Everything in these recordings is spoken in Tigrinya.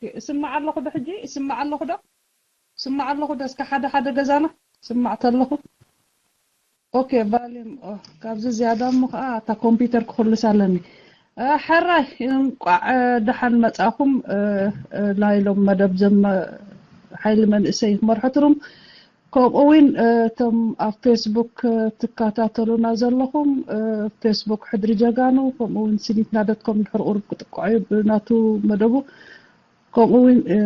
እስማዕ ኣለኹ ዶ ሕጂ? እስማዕ ኣለኹ ዶ? እስማዕ ኣለኹ ዶ? እስከ ሓደ ሓደ ገዛና ስማዕ ተለኹ። ኦኬ፣ ቫሊም፣ ኦ፣ ካብዚ ዝያዳ እሞ ከዓ እታ ኮምፒውተር ክኹልስ ኣለኒ። እ፣ ሕራይ፣ እንቋዕ፣ እ፣ ደሓን መጻኹም። እ፣ እ፣ ናይሎም መደብ ዘመ-፣ ሓይሊ መንእሰይ ክመርሑ ትሩም። ከምኡ እውን፣ እ፣ እቶም ኣብ ፌስቡክ፣ እ፣ ትከታተሉና ዘለኹም፣ እ፣ ፌስቡክ ሕድሪ ጀጋኑ፣ ከምኡ እውን ሲኒትና ዶት ኮም ድሕሪ ቁሩብ ክጥቅዑ እዩ ብናቱ መደቡ። ከምኡ እውን፣ እ፣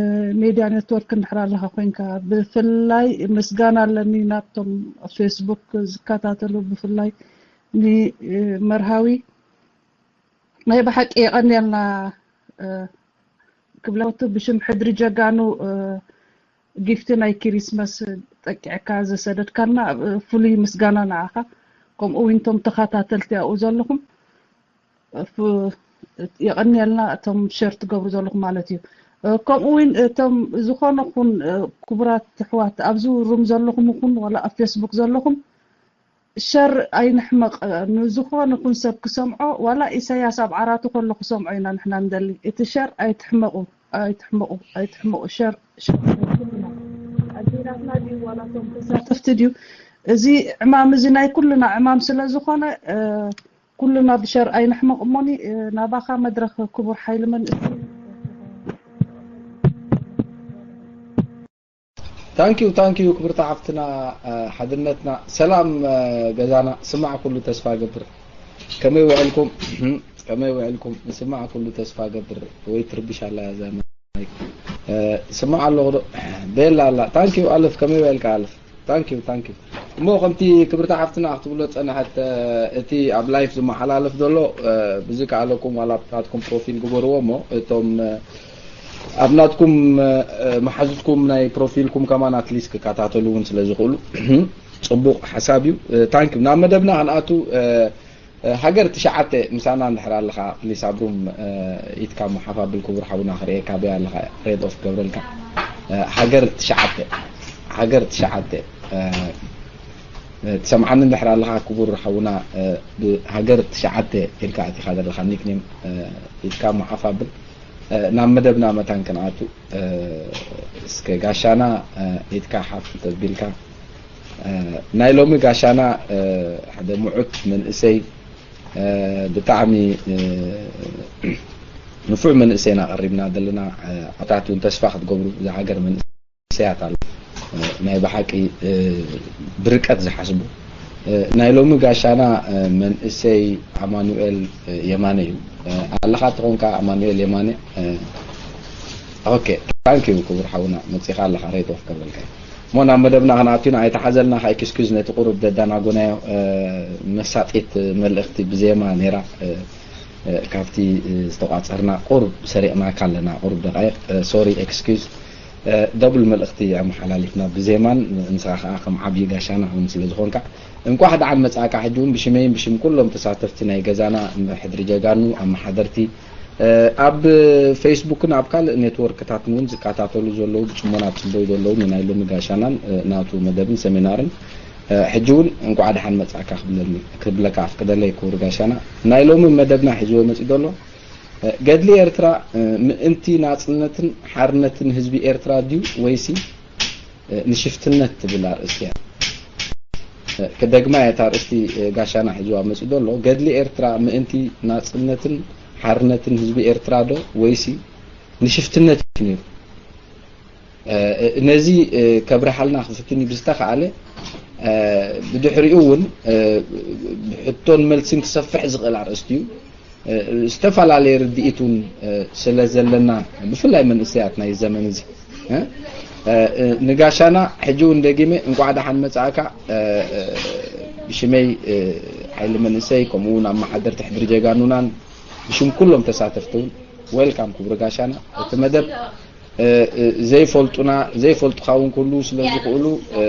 ሜድያ ኔትወርክ እንድሕር ኣለኻ ኮይንካ፣ ብፍላይ ምስጋና ኣለኒ ናብቶም ፌስቡክ ዝከታተሉ፣ ብፍላይ ንመርሃዊ። ናይ ብሓቂ የቐንየልና፣ እ፣ ክብለቱ ብሽም ሕድሪ ጀጋኑ፣ እ፣ ጊፍቲ ናይ ክሪስመስ ጠቂዕካ ዘሰደድካልና፣ እ፣ ፍሉይ ምስጋና ንዓኻ። ከምኡ እውን እቶም ተኸታተልቲ ኣብኡ ዘለኹም፣ እ፣ ፍ-፣ የቐንየልና እቶም ሸር ትገብሩ ዘለኹም ማለት እዩ። እ፣ ከምኡ እውን እቶም ዝኾነ ኹን፣ እ፣ ክቡራት ኣሕዋት ኣብዚ ሩም ዘለኹም ይኹን ዋላ ኣብ ፌስቡክ ዘለኹም ሸር ኣይንሕመቕ። እ፣ ንዝኾነ ኹን ሰብ ክሰምዖ ዋላ ኢሳያስ ኣብ ዓራቱ ከሎ ክሰምዖ ኢና ንሕና ንደሊ። እቲ ሸር ኣይትሕመቑ፣ ኣይትሕመቑ፣ ኣይትሕመቑ። ሸር፣ ሸር ናይ ኩልና ኣዴታትና ድዩ ዋላ እቶም ተሳተፍቲ ድዩ? እዚ ዕማም እዚ ናይ ኩልና ዕማም ስለ ዝኾነ፣ እ፣ ኩልና ብሸር ኣይንሕመቕ እሞኒ፣ እ፣ ናባኻ መድረኽ ክቡር ሓይሊ መንእሰይ። ታንኪዩ፣ ታንኪዩ ክብርቲ ሓፍትና፣ እ፣ ሓድነትና። ሰላም፣ እ፣ ገዛና፣ ስማዕ ኩሉ ተስፋ ገብር። ከመይ ውዕልኩም? ከመይ ውዕልኩም? ስማዕ ኩሉ ተስፋ ገብር። ወይ ትርብሽ ኣላ እዛ ማይክ። እ፣ ስማዕ ኣለኹ ዶ? ቤላ ኣላ። ታንኪዩ ኣልፍ፣ ከመይ ውዕልካ ኣልፍ? ታንኪዩ፣ ታንኪዩ። እሞ ከምቲ ክብርቲ ሓፍትና ክትብሎ ጸንሐት፣ እ፣ እቲ ኣብ ላይፍ ዝመሓላለፍ ዘሎ፣ እ፣ ብዝከኣለኩም ዋላ ናትኩም ፕሮፊል ግበርዎ እሞ እቶም፣ እ፣ ኣብ ናትኩም፣ እ፣ መሓዙትኩም ናይ ፕሮፊልኩም ከማን ኣትሊስት ክከታተሉ እውን ስለ ዝኽእሉ ጽቡቕ ሓሳብ እዩ። እ፣ ታንኪዩ። ናብ መደብና ክንኣቱ፣ እ፣ እ፣ ሃገር ትሽዓተ ምሳና እንድሕር ኣለኻ ፕሊስ ኣብ ሩም፣ እ፣ ኢድካ ሞ ሓፍ ኣብል ክቡር ሓውና ክርእየካ በይ ኣለኻ ሬድ ኦፍ ገብረልካ። እ፣ ሃገር ትሽዓተ፣ ሃገር ትሽዓተ፣ እ፣ እ፣ ትሰምዓኒ እንድሕር ኣለኻ ክቡር ሓውና፣ እ፣ ብሃገር ትሽዓተ ኢልካ ኣቲኻ ዘለኻ ኒክኔም፣ እ፣ ኢድካ ሞ ሓፍ ኣብል። እ፣ ናብ መደብና መታን ክንኣቱ፣ እ፣ እስከ ጋሻና፣ እ፣ ኢድካ ሓፍ እንተቢልካ፣ እ፣ ናይ ሎሚ ጋሻና፣ እ፣ ሓደ ምዑት መንእሰይ፣ እ፣ ብጣዕሚ፣ እ፣ ንፉዕ መንእሰይ ኢና ቀሪብና ዘለና። እ፣ ኣታት እውን ተስፋ ክትገብሩ እዛ ሃገር መንእሰያት ኣሎ። እ፣ ናይ ብሓቂ፣ እ፣ ብርቀት ዝሓስቡ። እ፣ ናይ ሎሚ ጋሻና፣ እ፣ መንእሰይ ኣማኑኤል፣ እ፣ የማነ እዩ። እ፣ ኣለኻ ተኾንካ ኣማኑኤል የማነ? እ፣ ኦኬ፣ ታንክ ዩ ክቡር ሓውና፣ መጺኻ ኣለኻ፣ ሬድ ኦፍ ከበልካ። እሞ ናብ መደብና ክንኣቱ ኢና፣ ኣይተሓዘልና፣ ካብ ኤክስኪዩዝ ነቲ ቁሩብ ደዳናጎናዮ፣ እ፣ መሳጢት መልእኽቲ ብዜማ ነይራ፣ እ፣ እ፣ ካብቲ፣ እ፣ ዝተቋጸርና ቁሩብ ሰሪቕናካ ኣለና፣ ቁሩብ ደቃይቕ፣ እ፣ ሶሪ፣ ኤክስኪዩዝ። እ፣ ደብል መልእኽቲ ኣመሓላሊፍና ብዜማን፣ ንስኻ ከኣ ከም ዓብዪ ጋሻና እውን ስለ ዝኾንካ፣ እንቋዕ ደሓን መጻእካ። ሕጂ እውን ብሽመይን ብሽም ኩሎም ተሳተፍቲ ናይ ገዛና፣ ሕድሪ ጀጋኑ፣ ኣመሓደርቲ፣ እ፣ ኣብ ፌስቡክን ኣብ ካልእ ኔትወርክታትን እውን ዝከታተሉ ዘለዉ፣ ብጽሞና ዝጽበዩ ዘለዉ ንናይ ሎሚ ጋሻናን፣ እ፣ ናቱ መደብን ሰሚናርን፣ እ፣ ሕጂ እውን እንቋዕ ደሓን መጻእካ ክብለኒ-፣ ክብለካ ኣፍቅደለይ ክቡር ጋሻና። ናይ ሎሚ መደብና ሒዝዎ መጺኡ ዘሎ፣ እ፣ ገድሊ ኤርትራ፣ እ፣ ምእንቲ ናጽነትን ሓርነትን ህዝቢ ኤርትራ ድዩ ወይሲ፣ እ፣ ንሽፍትነት ትብል ኣርእስቲ እያ። እ፣ ክደግማ እያ እታ ኣርእስቲ፣ እ፣ ጋሻና ሒዝዋ መጺኡ ዘሎ። ገድሊ ኤርትራ ምእንቲ ናጽነትን ሓርነትን ህዝቢ ኤርትራ ዶ ወይሲ ንሽፍትነት እዩ ነይሩ? እ፣ ነዚ፣ እ፣ ከብርሃልና ክፍትን እዩ ብዝተኻእለ። እ፣ ብድሕሪኡ እውን፣ እ፣ ብሕቶን መልስን ክሰፍሕ ዝኽእል ኣርእስቲ እዩ። እ፣ ዝተፈላለየ ርድኢት እውን፣ እ፣ ስለ ዘለና፣ ብፍላይ መንእሰያት ናይ ዘመን እዚ፣ እ፣ እ፣ እ፣ ንጋሻና ሕጂ እውን ደጊመ እንቋዕ ደሓን መጻእካ፣ እ፣ እ፣ ብሽመይ፣ እ፣ ሓይሊ መንእሰይ፣ ከምኡ እውን ኣመሓደርቲ ሕድሪ ጀጋኑናን ብሽም ኩሎም ተሳተፍቲ እውን ዌልካም ክቡር ጋሻና። እቲ መደብ፣ እ፣ እ፣ ዘይፈልጡና፣ ዘይፈልጡኻ እውን ክህልዉ ስለ ዝኽእሉ፣ እ፣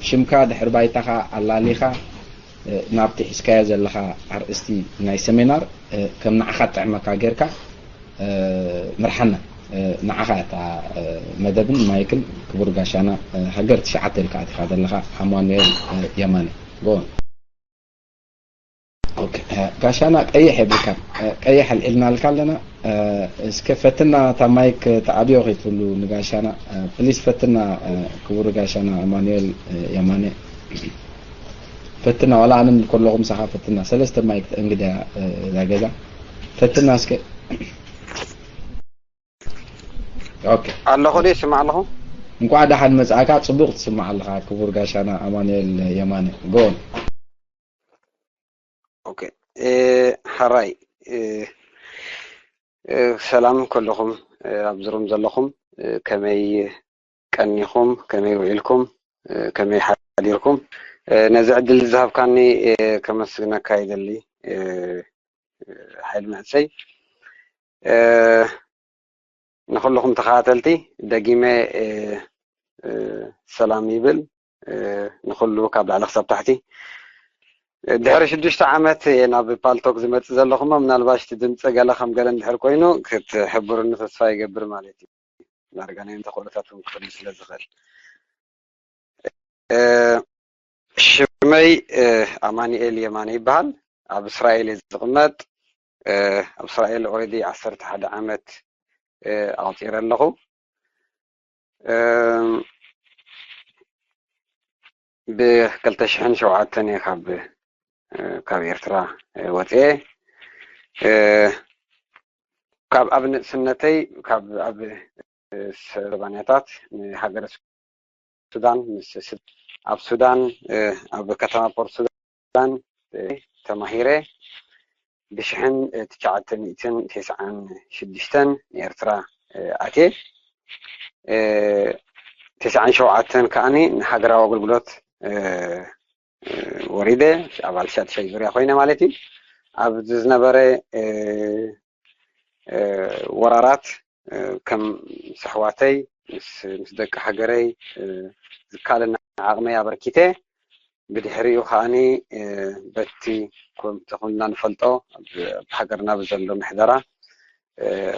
ሽምካ ድሕሪ ባይታኻ ኣላሊኻ፣ እ፣ ናብቲ ሒዝካዮ ዘለኻ ኣርእስቲ ናይ ሰሚናር፣ እ፣ ከም ንዓኻ እትጥዕመካ ጌርካ፣ እ፣ ምርሓና። እ፣ ንዓኻ እታ፣ እ፣ መደብን ማይክን ክቡር ጋሻና፣ እ፣ ሃገር ትሽዓተ ኢልካ ኣቲኻ ዘለኻ ኣማኑኤል፣ እ፣ የማነ። ጎ ኦን። ኦኬ፣ እ፣ ጋሻና ቀይሕ የብልካን። እ፣ ቀይሕ ኣልዒልናልካ ኣለና። እስከ ፈትና እታ ማይክ ተዓብዮ ከይትብሉ ንጋሻና ፕሊስ ፈትና። ክቡር ጋሻና ኣማኑኤል የማነ ፈትና፣ ዋላ ኣነ ከለኹ ምሳኻ ፈትና። ሰለስተ ማይክ እንግዳ እዛ ገዛ ፈትና እስከ። ኦኬ። ኣለኹ ዶ ይስማዕ ኣለኹ? እንኳዕ ደሓን መጻእካ። ጽቡቕ ትስማዕ ኣለኻ ክቡር ጋሻና ኣማኑኤል የማነ። ጎል ኦኬ። ሓራይ ሰላም ኩልኹም ኣብ ዝሩም ዘለኹም፣ ከመይ ቀኒኹም፣ ከመይ ውዒልኩም፣ ከመይ ሓዲርኩም? ነዚ ዕድል ዝሃብካኒ ከመስግነካ ይደሊ። ሓይል መንእሰይ ንኹልኹም ተኸታተልቲ ደጊመ ሰላም ይብል። ንኹሉ ካብ ላዕሊ ክሳብ ታሕቲ። ድሕሪ ሽዱሽተ ዓመት እየ ናብ ፓልቶክ ዝመጽእ ዘለኹ እሞ ምናልባሽ እቲ ድምፂ ገለ ከም ገለ እንድሕር ኮይኑ ክትሕብሩኒ ተስፋ ይገብር ማለት እዩ። ዳርጋ ናይ ተኽእሎታት እውን ክህሉ ስለ ዝኽእል። ሽመይ ኣማኒኤል የማነ ይበሃል። ኣብ እስራኤል እየ ዝቕመጥ። ኣብ እስራኤል ኦረዲ ዓሰርተ ሓደ ዓመት ኣቕፂረ ኣለኹ። ብክልተ ሽሕን ሸውዓተን እየ ካብ ካብ ኤርትራ ወፅኤ። ካብ ኣብ ንእስነተይ ካብ ኣብ ሰባንያታት ንሃገረ ሱዳን ምስ ኣብ ሱዳን ኣብ ከተማ ፖርት ሱዳን ተማሂረ። ብሽሕን ትሽዓተ ሚእትን ተስዓን ሽዱሽተን ንኤርትራ ኣትየ። ተስዓን ሸውዓተን ከዓኒ ንሃገራዊ ኣገልግሎት ወሪደ፣ ኣባል ሻድሻይ ዙርያ ኮይነ ማለት እዩ። ኣብዚ ዝነበረ ወራራት ከም ምስ ኣሕዋተይ ምስ ደቂ ሃገረይ ዝካለና ዓቕመይ ኣበርኪተ። ብድሕሪኡ ከዓኒ በቲ ከምቲ ኩልና ንፈልጦ ኣብ ሃገርና ብዘሎ ምሕደራ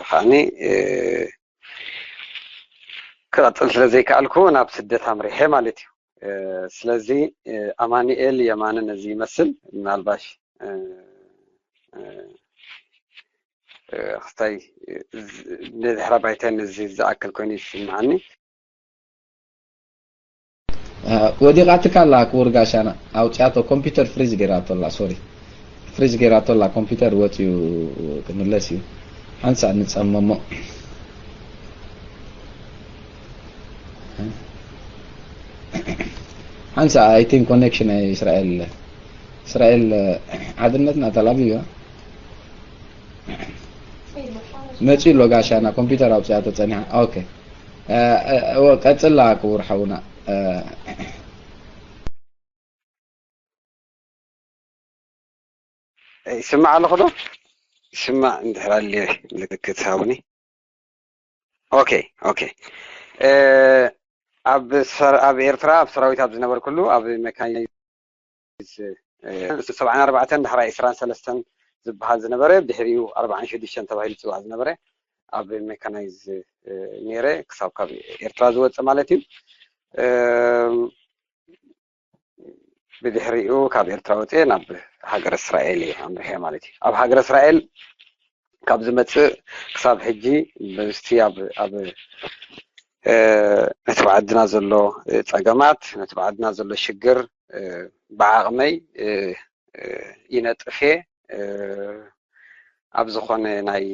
ከዓኒ ክቐፅል ስለ ዘይከኣልኩ ናብ ስደት ኣምሪሐ ማለት እዩ። ስለዚ ኣማኒኤል የማነ ነዚ ይመስል። ምናልባሽ ክስታይ ንድሕረ ባይታይ ነዚ ዝኣክል ኮይኑ ይስምዓኒ። ወዲቓትካ ኣላ ክቡር ጋሻና። ኣውፅያቶ ኮምፒውተር ፍሪዝ ገይራቶ ኣላ። ሶሪ ፍሪዝ ገይራቶ ኣላ። ኮምፒውተር ወፂኡ ክምለስ እዩ። ሓንሳእ ንፀመሞ። ሓንሳእ ኣይ ቲንክ ኮኔክሽን ናይ እስራኤል እስራኤል ሓድነትና ተላቢባ መፂኡ ኣሎ ጋሻና ኮምፒውተር ኣውፅያቶ ፀኒሓ። ኦኬ ቀፅላ ክቡር ሓውና። ይስማዕ ኣለኹ ዶ? ይስማዕ እንድሕር ኣልየ ምልክት ሃቡኒ። ኦኬ ኦኬ። ኣብ ኣብ ኤርትራ ኣብ ሰራዊት ኣብ ዝነበርኩሉ ኣብ መካኒዝ ሰብዓን ኣርባዕተን ዳሕራይ ዕስራን ሰለስተን ዝበሃል ዝነበረ ድሕሪኡ ኣርባዓን ሽዱሽተን ተባሂሉ ዝፅዋዕ ዝነበረ ኣብ ሜካናይዝ ነይረ ክሳብ ካብ ኤርትራ ዝወፅእ ማለት እዩ። ብድሕሪኡ ካብ ኤርትራ ወፅኤ ናብ ሃገር እስራኤል እየ ኣምሪሐ ማለት እዩ። ኣብ ሃገር እስራኤል ካብ ዝመፅእ ክሳብ ሕጂ ምስቲ ኣብ ኣብ ነቲ ብዓድና ዘሎ ፀገማት ነቲ ብዓድና ዘሎ ሽግር ብዓቕመይ ይነጥፍ እየ። ኣብ ዝኾነ ናይ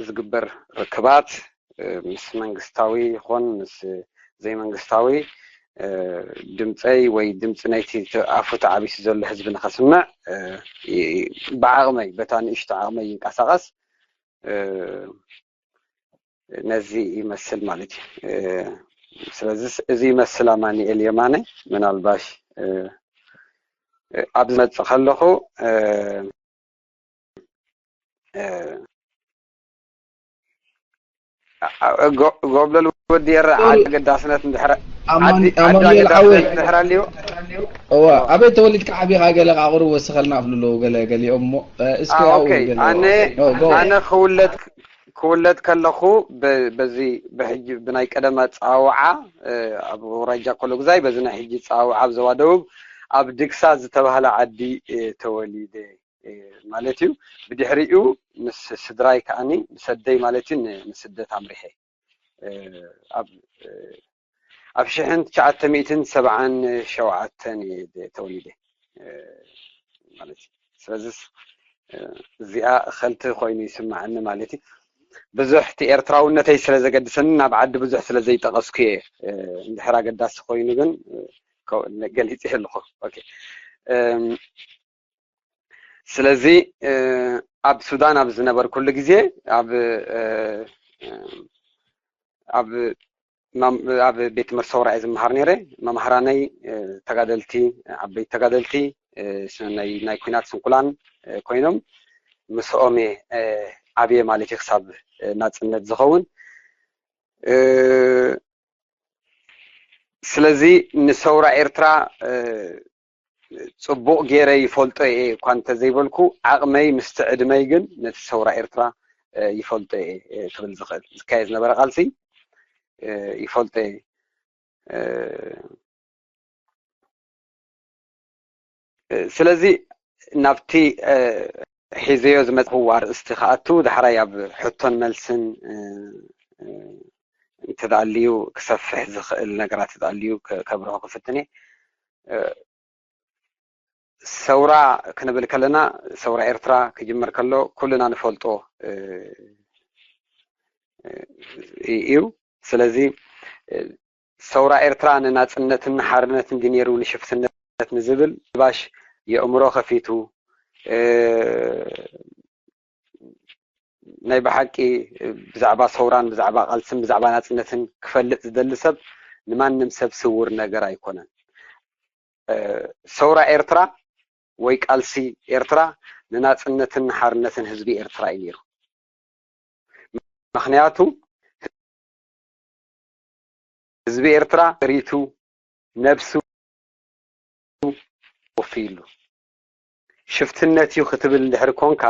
ዝግበር ርክባት ምስ መንግስታዊ ይኹን ምስ ዘይመንግስታዊ ድምፀይ ወይ ድምፂ ናይቲ ኣፉ ተዓቢሱ ዘሎ ህዝቢ ንኸስምዕ ብዓቕመይ በታ ንእሽቶ ዓቕመይ ይንቀሳቐስ። ነዚ ይመስል ማለት እዩ። ስለዚ እዚ ይመስል ኣማኒኤል የማነ። ምናልባሽ ኣብ ዝመፅእ ከለኹ ጎብለል ወዲ ኤረ ዓዲ ኣገዳስነት እንድሕር ኣማኑኤል ዓወይ። እዋ ኣበይ ተወሊድካ ዓቢኻ ገለ ኣቑርብ ወስኸልና ኣብሉ ኣለዉ ገለ ገሊኦም እሞ እስከ ኣነ ክውለድ ክውለድ ከለኹ በዚ ብሕጂ ብናይ ቀደም ኣፀዋውዓ ኣብ ኣውራጃ ኮሎግዛይ በዚ ናይ ሕጂ ፀዋውዓ ኣብ ዞባ ደቡብ ኣብ ድግሳ ዝተባህለ ዓዲ ተወሊደ። ማለት እዩ። ብድሕሪኡ ምስ ስድራይ ከዓኒ፣ ምስ ኣደይ ማለት እዩ፣ ንስደት ኣምሪሐ። ኣብ ኣብ ሽሕን ትሽዓተ ሚእትን ሰብዓን ሸውዓተን እየ ተወሊደ ማለት እዩ። ስለዚ እዚኣ ኸልቲ ኮይኑ ይስምዓኒ ማለት እዩ። ብዙሕ እቲ ኤርትራውነተይ ስለ ዘገድሰኒ ናብ ዓዲ ብዙሕ ስለ ዘይጠቐስኩ እየ። እንድሕር ኣገዳሲ ኮይኑ ግን ገሊፀ ኣለኹ። ስለዚ ኣብ ሱዳን ኣብ ዝነበርኩሉ ግዜ ኣብ ኣብ ኣብ ቤት ትምህርቲ ሰውራ እየ ዝመሃር ነይረ። መምሃራነይ ተጋደልቲ፣ ዓበይቲ ተጋደልቲ ናይ ኩናት ስንኩላን ኮይኖም ምስኦም እየ ዓብየ ማለት እዩ፣ ክሳብ ናፅነት ዝኸውን። ስለዚ ንሰውራ ኤርትራ ፅቡቕ ገይረ ይፈልጦ እየ እኳ እንተዘይበልኩ፣ ዓቕመይ ምስቲ ዕድመይ ግን ነቲ ሰውራ ኤርትራ ይፈልጦ እየ ክብል ዝኽእል። ዝካየድ ዝነበረ ቃልሲ ይፈልጦ እየ። ስለዚ ናብቲ ሒዘዮ ዝመፅኹ ኣርእስቲ ክኣቱ፣ ዳሕራይ ኣብ ሕቶን መልስን እንተዳልዩ ክሰፍሕ ዝኽእል ነገራት ተዳልዩ ከብርሆ ክፍትን እየ። ሰውራ ክንብል ከለና፣ ሰውራ ኤርትራ ክጅመር ከሎ ኩልና ንፈልጦ እዩ። ስለዚ ሰውራ ኤርትራ ንናጽነትን ንሓርነትን ድዩ ነይሩ ንሽፍትነት ንዝብል ባሽ የእምሮ ከፊቱ ናይ ብሓቂ ብዛዕባ ሰውራን ብዛዕባ ቃልስን ብዛዕባ ናጽነትን ክፈልጥ ዝደሊ ሰብ ንማንም ሰብ ስውር ነገር ኣይኮነን። ሰውራ ኤርትራ ወይ ቃልሲ ኤርትራ ንናጽነትን ንሓርነትን ህዝቢ ኤርትራ እዩ ነይሩ። ምኽንያቱ ህዝቢ ኤርትራ ሪቱ ነብሱ ወፊሉ። ሽፍትነት እዩ ክትብል እንድሕር ኮንካ፣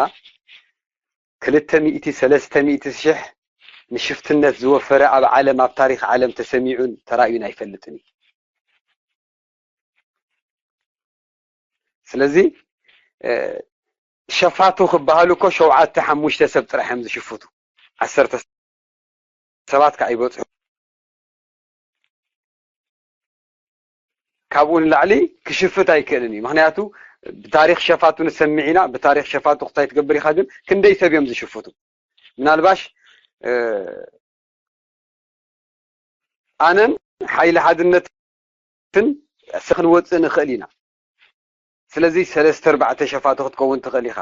ክልተ ሚእቲ፣ ሰለስተ ሚእቲ ሽሕ ንሽፍትነት ዝወፈረ ኣብ ዓለም፣ ኣብ ታሪኽ ዓለም ተሰሚዑን ተራእዩን ኣይፈልጥን እዩ። ስለዚ ሸፋቱ ክበሃሉ እኮ ሸውዓተ ሓሙሽተ ሰብ ጥራሕ እዮም ዝሽፍቱ፣ ዓሰርተ ሰባት ከዓ ይበፅሑ። ካብኡ ንላዕሊ ክሽፍት ኣይክእልን እዩ። ምክንያቱ ብታሪክ ሸፋቱ ንሰምዕ ኢና። ብታሪክ ሸፋቱ ክታይ ትገብር ኢካ፣ ግን ክንደይ ሰብ እዮም ዝሽፍቱ? ምናልባሽ ኣነን ሓይሊ ሓድነትን ክንወፅእ ንኽእል ኢና። ስለዚ ሰለስተ ኣርባዕተ ሸፋቱ ክትከውን ትኽእል ኢኻ።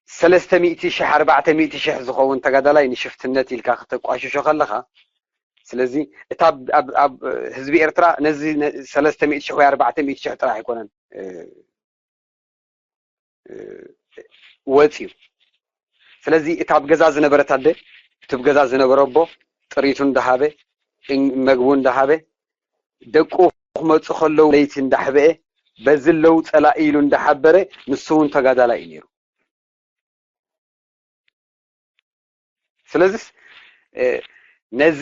ሰለስተ ሚእቲ ሽሕ ኣርባዕተ ሚእቲ ሽሕ ዝኸውን ተጋዳላይ ንሽፍትነት ኢልካ ክተቋሽሾ ከለኻ፣ ስለዚ እታ ኣብ ህዝቢ ኤርትራ ነዚ ሰለስተ ሚእቲ ሽሕ ወይ ኣርባዕተ ሚእቲ ሽሕ ጥራሕ ኣይኮነን ወፅዩ። ስለዚ እቲ ኣብ ገዛ ዝነበረት ኣደ፣ እቲ ኣብ ገዛ ዝነበረ ኣቦ ጥሪቱ እንዳሃበ፣ መግቡ እንዳሃበ፣ ደቁ ክመፁ ከለዉ ለይቲ እንዳሕበኤ፣ በዚ ኣለዉ ፀላኢ ኢሉ እንዳሓበረ፣ ንሱ እውን ተጋዳላይ እዩ ነይሩ። ስለዚስ ነዚ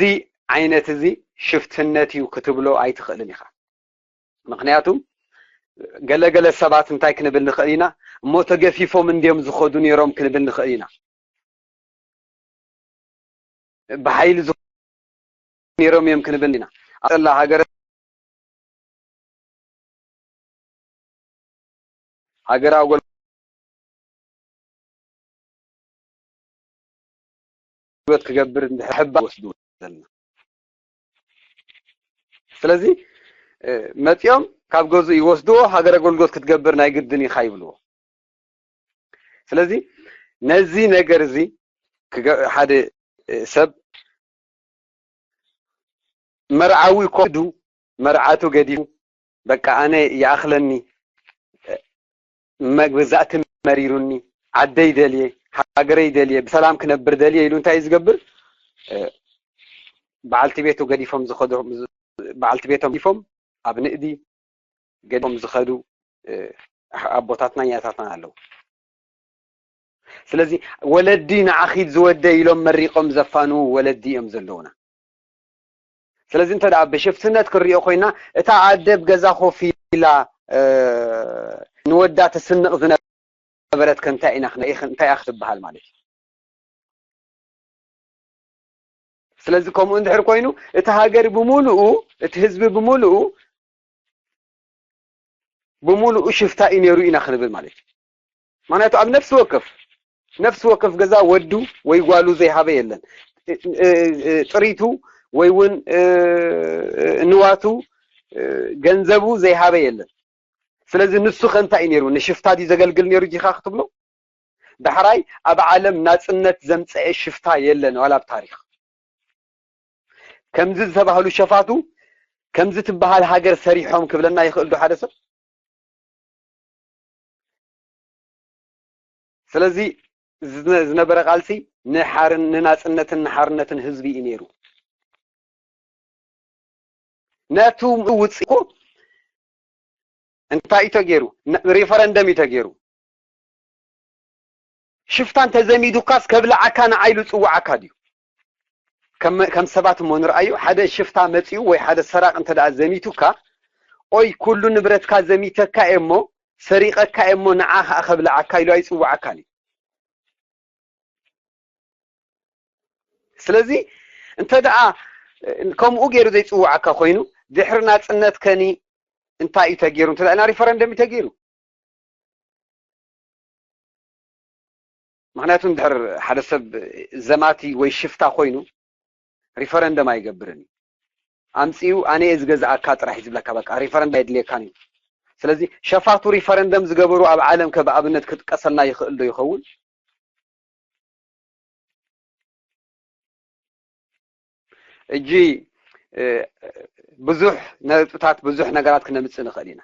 ዓይነት እዚ ሽፍትነት እዩ ክትብሎ ኣይትኽእልን ኢኻ። ምክንያቱ ገለገለ ሰባት እንታይ ክንብል ንኽእል ኢና፣ እሞ ተገፊፎም እንድዮም ዝኸዱ ነይሮም ክንብል ንኽእል ኢና። ብሓይሊ ነይሮም እዮም ክንብል ኢና። ኣላ ሃገረ ሃገራዊ ኣገልግሎት ክገብር እንድሕር ሕባ ወስዱ ዘለና። ስለዚ መፂኦም ካብ ገዝኡ ይወስድዎ፣ ሃገር ኣገልግሎት ክትገብር ናይ ግድን ኢኻ ይብልዎ። ስለዚ ነዚ ነገር እዚ ሓደ ሰብ መርዓዊ ኮዱ መርዓቱ ገዲፉ፣ በቃ ኣነ ይኣኽለኒ፣ መግዛእቲ መሪሩኒ፣ ዓደይ ደልየ፣ ሃገረይ ደልየ፣ ብሰላም ክነብር ደልየ ኢሉ እንታይ እዩ ዝገብር? በዓልቲ ቤቱ ገዲፎም ዝኸዱ፣ በዓልቲ ቤቶም ገዲፎም ኣብ ንእዲ ገዲፎም ዝኸዱ ኣቦታትና እያታትና ኣለዉ። ስለዚ ወለዲ ንዓኺ ዝወደ ኢሎም መሪቆም ዘፋንዉ ወለዲ እዮም ዘለዉና። ስለዚ እንተ ደኣ ብሽፍትነት ክንሪኦ ኮይና፣ እታ ኣደ ኣብ ገዛ ኮፍ ኢላ ንወዳ ተስንቕ ዝነበረት ከ እንታይ ኢና ክነ-፣ እንታይ እያ ክትበሃል ማለት እዩ? ስለዚ ከምኡ እንድሕር ኮይኑ እቲ ሃገር ብምሉኡ፣ እቲ ህዝቢ ብምሉኡ፣ ብምሉኡ ሽፍታ እዩ ነይሩ ኢና ክንብል ማለት እዩ። ምክንያቱ ኣብ ነፍሲ ወከፍ፣ ነፍሲ ወከፍ ገዛ ወዱ ወይ ጓሉ ዘይሃበ የለን። እ-፣ እ-፣ እ-፣ ጥሪቱ ወይ እውን፣ እ-፣ እ-፣ ንዋቱ፣ እ-፣ ገንዘቡ ዘይሃበ የለን። ስለዚ ንሱ ከ እንታይ እዩ ነይሩ? ንሽፍታ ድዩ ዘገልግል ነይሩ ጂኻ ክትብሎ? ዳሕራይ ኣብ ዓለም ናጽነት ዘምጸኤ ሽፍታ የለን ዋላ ኣብ ታሪኽ። ከምዚ ዝተባህሉ ሸፋቱ ከምዚ ትበሃል ሃገር ሰሪሖም ክብለና ይኽእል ዶ ሓደ ሰብ? ስለዚ ዝነ-፣ ዝነበረ ቃልሲ ንሓርን-፣ ንናጽነትን ንሓርነትን ህዝቢ እዩ ነይሩ። ነቱ ውጽእ እኮ እንታይ እዩ ተገይሩ? ነ-፣ ሪፈረንደም እዩ ተገይሩ። ሽፍታ እንተዘሚዱካስ ከብልዓካ ንዓይ ኢሉ ዝጽውዓካ ድዩ? ከም፣ ከም ሰባት እሞ ንርኣዩ፣ ሓደ ሽፍታ መጺኡ ወይ ሓደ ሰራቕ እንተ ደኣ ዘሚቱካ፣ ኦይ፣ ኩሉ ንብረትካ ዘሚተካ እየ እሞ፣ ሰሪቐካ እየ እሞ፣ ንዓ ኸኣ ከብልዓካ ኢሉ ኣይጽውዓካን እዩ። ስለዚ፣ እንተ ደኣ ከምኡ ገይሩ ዘይጽውዓካ ኮይኑ፣ ድሕሪ ናጽነት ከኒ እንታይ እዩ ተገይሩ? እንተ ደኣ ሪፈረንደም እዩ ተገይሩ። ምኽንያቱ፣ እንድሕር ሓደ ሰብ ዘማቲ ወይ ሽፍታ ኮይኑ፣ ሪፈረንደም ኣይገብርን እዩ። ኣምጺኡ፣ "ኣነ እየ ዝገዝኣካ" ጥራሕ እዩ ዝብለካ። በቃ፣ ሪፈረንደም ኣየድልየካን እዩ። ስለዚ፣ ሸፋቱ ሪፈረንደም ዝገበሩ ኣብ ዓለም ከ ብኣብነት ክጥቀሰልና ይኽእል ዶ ይኸውን? እጂ፣ እ፣ ብዙሕ ነጥብታት፣ ብዙሕ ነገራት ክነምጽእ ንኽእል ኢና።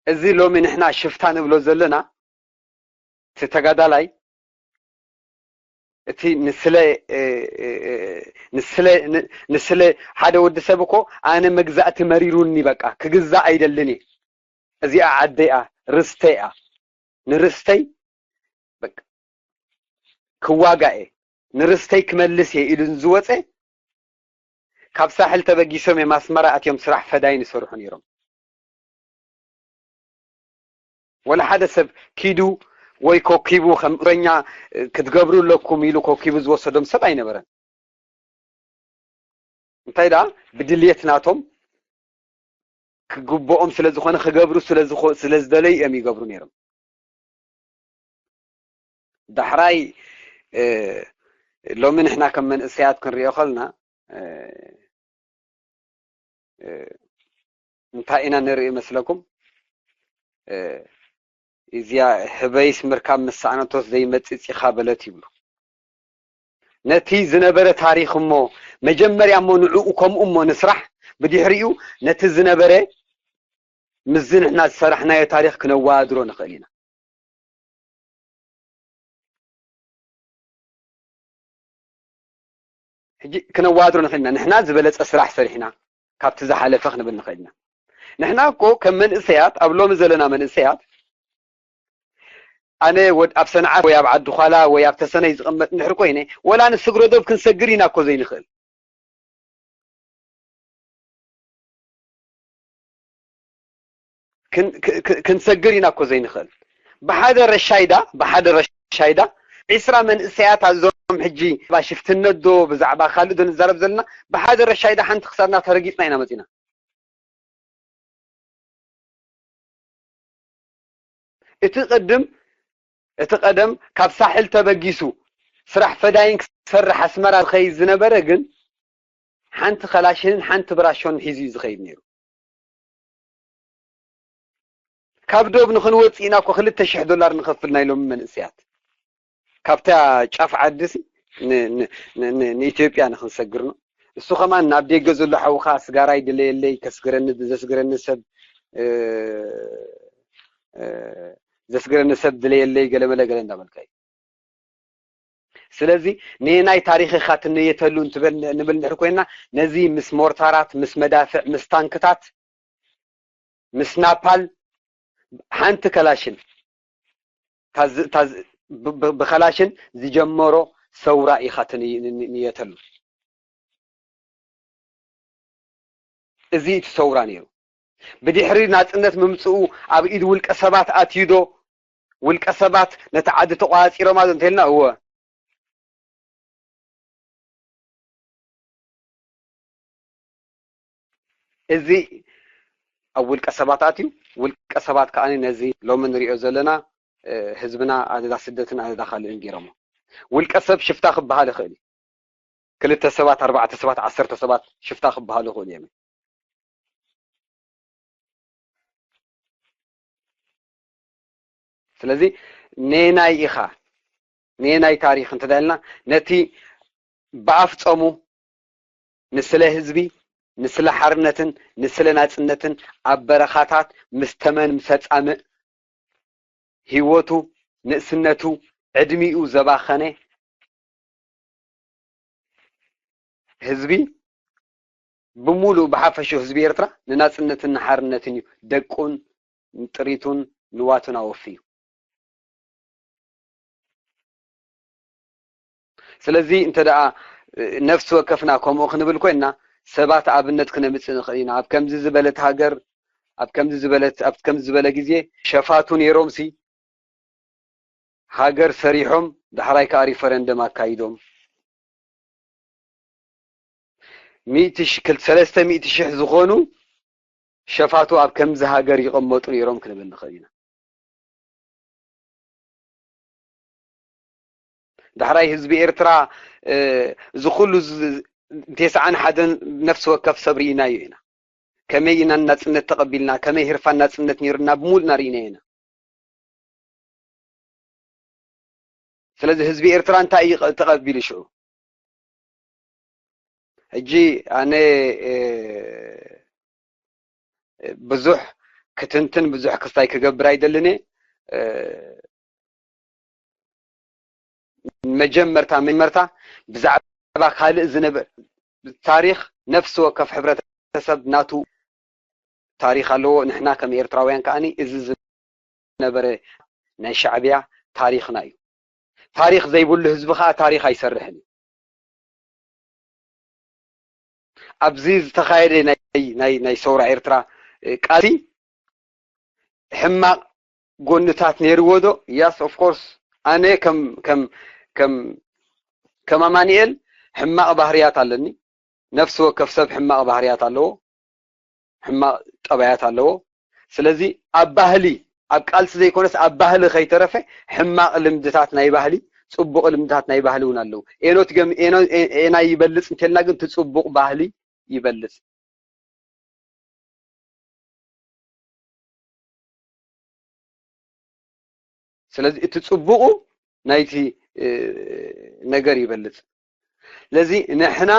እዚ ሎሚ ንሕና ሽፍታ ንብሎ ዘለና፣ እቲ ተጋዳላይ፣ እቲ ንስለ፣ እ፣ እ፣ እ፣ ንስለ፣ ን-፣ ንስለ ሓደ ወዲ ሰብ እኮ፣ "ኣነ መግዛእቲ መሪሩኒ፣ በቃ ክግዛእ ኣይደልን እየ። እዚኣ ዓደይ እያ፣ ርስተይ እያ። ንርስተይ፣ በቃ፣ ክዋጋእ እየ፣ ንርስተይ ክመልስ እየ" ኢሉ ዝወፀ፣ ካብ ሳሕል ተበጊሶም እዮም ኣስመራ ኣትዮም ስራሕ ፈዳይን ይሰርሑ ነይሮም። ወላ ሓደ ሰብ ኪዱ ወይ ኮኪቡ ከም እረኛ ክትገብሩ ኣለኩም ኢሉ ኮኪቡ ዝወሰዶም ሰብ ኣይነበረን። እንታይ ደኣ ብድልየት ናቶም ክግብኦም ስለ ዝኾነ ክገብሩ ስለ ዝኾ-፣ ስለ ዝደለዩ እዮም ይገብሩ ነይሮም። ዳሕራይ፣ እ፣ ሎሚ ንሕና ከም መንእሰያት ክንሪኦ ከልና፣ እ፣ እ፣ እንታይ ኢና ንርኢ መስለኩም? እ፣ እዚኣ ህበይስ ምርካብ ምስ ሰኣነቶስ ዘይመጽጽ ኢኻ በለት ይብሉ። ነቲ ዝነበረ ታሪኽ እሞ መጀመርያ እሞ ንዕኡ ከምኡ እሞ ንስራሕ፣ ብድሕሪኡ ነቲ ዝነበረ ምስዚ ንሕና ዝሰራሕናዮ ታሪኽ ክነወዳድሮ ንኽእል ኢና። ሕጂ ክነወዳድሮ ንኽእል ኢና። ንሕና ዝበለጸ ስራሕ ሰሪሕና ካብቲ ዝሓለፈ ክንብል ንኽእል ኢና። ንሕና እኮ ከም መንእሰያት፣ ኣብ ሎሚ ዘለና መንእሰያት፣ ኣነ ወድ-፣ ኣብ ሰንዓፍ ወይ ኣብ ዓዲ ዃላ ወይ ኣብ ተሰነይ ዝቕመጥ እንድሕር ኮይነ፣ ወላ ንስግረ ዶብ ክንሰግር ኢና እኮ ዘይንኽእል። ክን-፣ ክ-፣ ክ-፣ ክንሰግር ኢና እኮ ዘይንኽእል። ብሓደ ረሻይዳ፣ ብሓደ ረሻይዳ ዒስራ መንእሰያት፣ እዞም ሕጂ ብዛዕባ ሽፍትነት ዶ ብዛዕባ ካልእ ዶ ንዛረብ ዘለና፣ ብሓደ ረሻይዳ ሓንቲ ክሳድና ተረጊጽና ኢና መጺና። እቲ ቅድም፣ እቲ ቀደም ካብ ሳሕል ተበጊሱ ስራሕ ፈዳይን ክሰርሕ ኣስመራ ዝኸይድ ዝነበረ ግን ሓንቲ ከላሽንን ሓንቲ ብራሾን ሒዙ እዩ ዝኸይድ ነይሩ። ካብ ዶብ ንኽንወጽእ ኢና እኮ ክልተ ሽሕ ዶላር ንኸፍል ናይ ሎሚ መንእሰያት። ካብታ ጫፍ ዓዲ ሲ ን-፣ ን-፣ ን-፣ ን-፣ ንኢትዮጵያ ንኽንሰግር ነው። እሱ ከማን ናብ ደገ ዘሎ ሓውኻ ስጋራይ ድለየለይ፣ ከስግረኒ፣ ዘስግረኒ ሰብ፣ እ፣ እ፣ ዘስግረኒ ሰብ ድለየለይ፣ ገለመለ ገለ እንዳበልካ እዩ። ስለዚ፣ ነየናይ ታሪኽ ኢኻ ትንየተሉ እንትበል፣ ንብል እንድሕር ኮይና፣ ነዚ ምስ ሞርታራት፣ ምስ መዳፍዕ፣ ምስ ታንክታት፣ ምስ ናፓል፣ ሓንቲ ከላሽን፣ ታዝ-፣ ታዝ-፣ ብ-፣ ብ-፣ ብኸላሽን ዝጀመሮ ሰውራ ኢኻ ትንይ-፣ ን-፣ ን-፣ ንየተሉ። እዚ እቲ ሰውራ ነይሩ። ብድሕሪ ናጽነት ምምጽኡ ኣብ ኢድ ውልቀ ሰባት ኣትዩ ዶ? ውልቀ ሰባት ነቲ ዓዲ ተቆጻጺሮማ ዶ እንተልና፣ እወ። እዚ ኣብ ውልቀ ሰባት ኣትዩ፣ ውልቀ ሰባት ከኣ ነዚ ሎሚ ንሪኦ ዘለና፣ እ፣ ህዝብና ኣደዳ ስደትን ኣደዳ ካልእን ገይሮሞ። ውልቀ ሰብ ሽፍታ ክበሃል ይኽእል እዩ። ክልተ ሰባት፣ ኣርባዕተ ሰባት፣ ዓሰርተ ሰባት ሽፍታ ክበሃሉ ይኽእሉ እዮም። ስለዚ ነናይ ኢኻ፣ ነናይ ታሪኽ እንተዳልና፣ ነቲ ብኣፍ ጾሙ ንስለ ህዝቢ፣ ንስለ ሓርነትን ንስለ ናጽነትን ኣብ በረኻታት ምስ ተመን ምስ ኣጻምእ፣ ህይወቱ፣ ንእስነቱ፣ ዕድሚኡ ዘባኸነ ህዝቢ ብምሉእ፣ ብሓፈሽኡ ህዝቢ ኤርትራ ንናጽነትን ንሓርነትን እዩ ደቁን ጥሪቱን ንዋቱን ኣወፍዩ። ስለዚ እንተ ደኣ ነፍሲ ወከፍና ከምኡ ክንብል ኮይንና፣ ሰባት ኣብነት ክነምጽእ ንኽእል ኢና። ኣብ ከምዚ ዝበለት ሃገር፣ ኣብ ከምዚ ዝበለት፣ ኣብ ከምዚ ዝበለ ግዜ ሸፋቱ ነይሮምሲ ሃገር ሰሪሖም፣ ዳሕራይ ከኣ ሪፈረንደም ኣካይዶም፣ ሚእቲ ሽ-፣ ክል-፣ ሰለስተ ሚእቲ ሽሕ ዝኾኑ ሸፋቱ ኣብ ከምዚ ሃገር ይቐመጡ ነይሮም ክንብል ንኽእል ኢና። ዳሕራይ ህዝቢ ኤርትራ፣ እ፣ እዚ ኩሉ ዝ-፣ ተስዓን ሓደን ነፍሲ ወከፍ ሰብ ርኢናዮ ኢና። ከመይ ኢና ናጽነት ተቐቢልና፣ ከመይ ህርፋን ናጽነት ነይሩና ብምሉእና ርኢናዮ ኢና። ስለዚ ህዝቢ ኤርትራ እንታይ እዩ ተቐቢሉ ሽዑ? ሕጂ ኣነ፣ እ፣ ብዙሕ ክትንትን ብዙሕ ክስታይ ክገብር ኣይደልን እየ። እ፣ መጀመርታ፣ መጀመርታ ብዛዕባ ካልእ ዝነበ ታሪኽ፣ ነፍሲ ወከፍ ሕብረተሰብ ናቱ ታሪኽ ኣለዎ። ንሕና ከም ኤርትራውያን ከኣኒ እዚ ዝነበረ ናይ ሻዕብያ ታሪኽና እዩ። ታሪኽ ዘይብሉ ህዝቢ ከኣ ታሪኽ ኣይሰርሕን እዩ። ኣብዚ ዝተኻየደ ናይ፣ ናይ፣ ናይ ሰውራ ኤርትራ፣ እ፣ ቃልሲ ሕማቕ ጎንታት ነይርዎ ዶ? Yes, of course። ኣነ ከም፣ ከም፣ ከም፣ ከም ኣማኑኤል ሕማቕ ባህርያት ኣለኒ። ነፍሲ ወከፍ ሰብ ሕማቕ ባህርያት ኣለዎ፣ ሕማቕ ጠባያት ኣለዎ። ስለዚ ኣብ ባህሊ፣ ኣብ ቃልሲ ዘይኮነስ ኣብ ባህሊ ከይተረፈ ሕማቕ ልምድታት ናይ ባህሊ፣ ጽቡቕ ልምድታት ናይ ባህሊ እውን ኣለዉ። ኤኖት ገም-፣ ኤኖ-፣ ኤ-፣ ኤና ይበልጽ እንተልና ግን እቲ ጽቡቕ ባህሊ ይበልጽ። ስለዚ እቲ ጽቡቑ ናይቲ፣ እ፣ ነገር ይበልጽ። ስለዚ ንሕና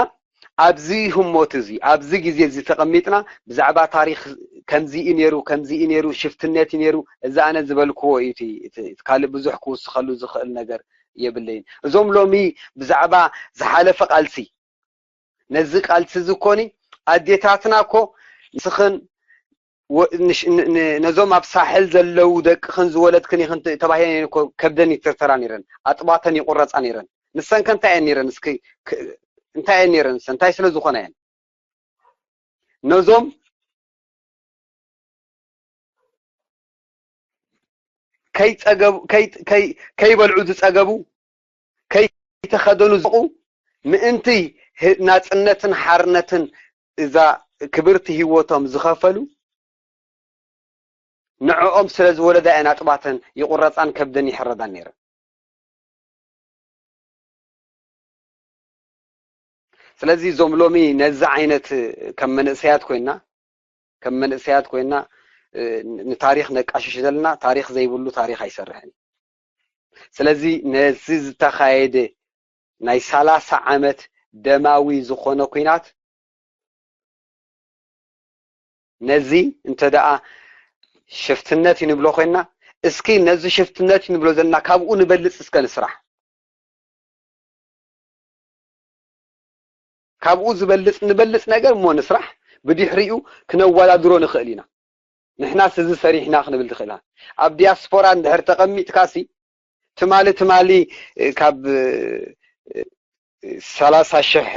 ኣብዚ ህሞት እዚ፣ ኣብዚ ግዜ እዚ ተቐሚጥና ብዛዕባ ታሪኽ ከምዚ እዩ ነይሩ፣ ከምዚ እዩ ነይሩ፣ ሽፍትነት እዩ ነይሩ፣ እዚ ኣነ ዝበልክዎ እዩ፣ እቲ፣ እቲ፣ እቲ ካልእ ብዙሕ ክውስኸሉ ዝኽእል ነገር የብለይን። እዞም ሎሚ ብዛዕባ ዝሓለፈ ቃልሲ፣ ነዚ ቃልሲ እዚ ኮኒ ኣዴታትና እኮ ንስኽን ወ-፣ ንሽ-፣ ን-፣ ን-፣ ነዞም ኣብ ሳሕል ዘለዉ ደቅኽን ዝወለድክን ኢኽን ት-፣ ተባሂለን እኮ ከብደን ይትርተራ ነይረን፣ ኣጥባተን ይቑረጻ ነይረን። ንሰን ከ እንታይ እየን ነይረን? እስኪ ክ-፣ እንታይ እየን ነይረን? ንሰን እንታይ ስለ ዝኾና እየን? ነዞም ከይጸገቡ፣ ከይ-፣ ከይ-፣ ከይበልዑ ዝጸገቡ፣ ከይተኸደኑ ዝቑ፣ ምእንቲ ህ-፣ ናጽነትን ሓርነትን እዛ ክብርቲ ህይወቶም ዝኸፈሉ፣ ንዕኦም ስለ ዝወለዳ እየን ኣጥባተን ይቑረጻን ከብደን ይሕረዳን ነይረን። ስለዚ እዞም ሎሚ ነዚ ዓይነት ከም መንእሰያት ኮይና፣ ከም መንእሰያት ኮይና፣ እ፣ ንታሪኽ ነቃሽሽ ዘለና፣ ታሪኽ ዘይብሉ ታሪኽ ኣይሰርሕን። ስለዚ ነዚ ዝተኻየደ ናይ ሰላሳ ዓመት ደማዊ ዝኾነ ኲናት፣ ነዚ እንተ ደኣ ሽፍትነት እዩ ንብሎ ኮይንና፣ እስኪ ነዚ ሽፍትነት እዩ ንብሎ ዘለና ካብኡ ንበልጽ እስከ ንስራሕ። ካብኡ ዝበልጽ ንበልጽ ነገር እሞ ንስራሕ፣ ብድሕሪኡ ክነወዳድሮ ንኽእል ኢና። ንሕናስ እዚ ሰሪሕና ክንብል ንኽእል ኢና። ኣብ ዲያስፖራ እንድሕር ተቐሚጥካሲ፣ ትማሊ፣ ትማሊ፣ እ፣ ካብ፣ እ፣ እ፣ ሰላሳ ሽሕ፣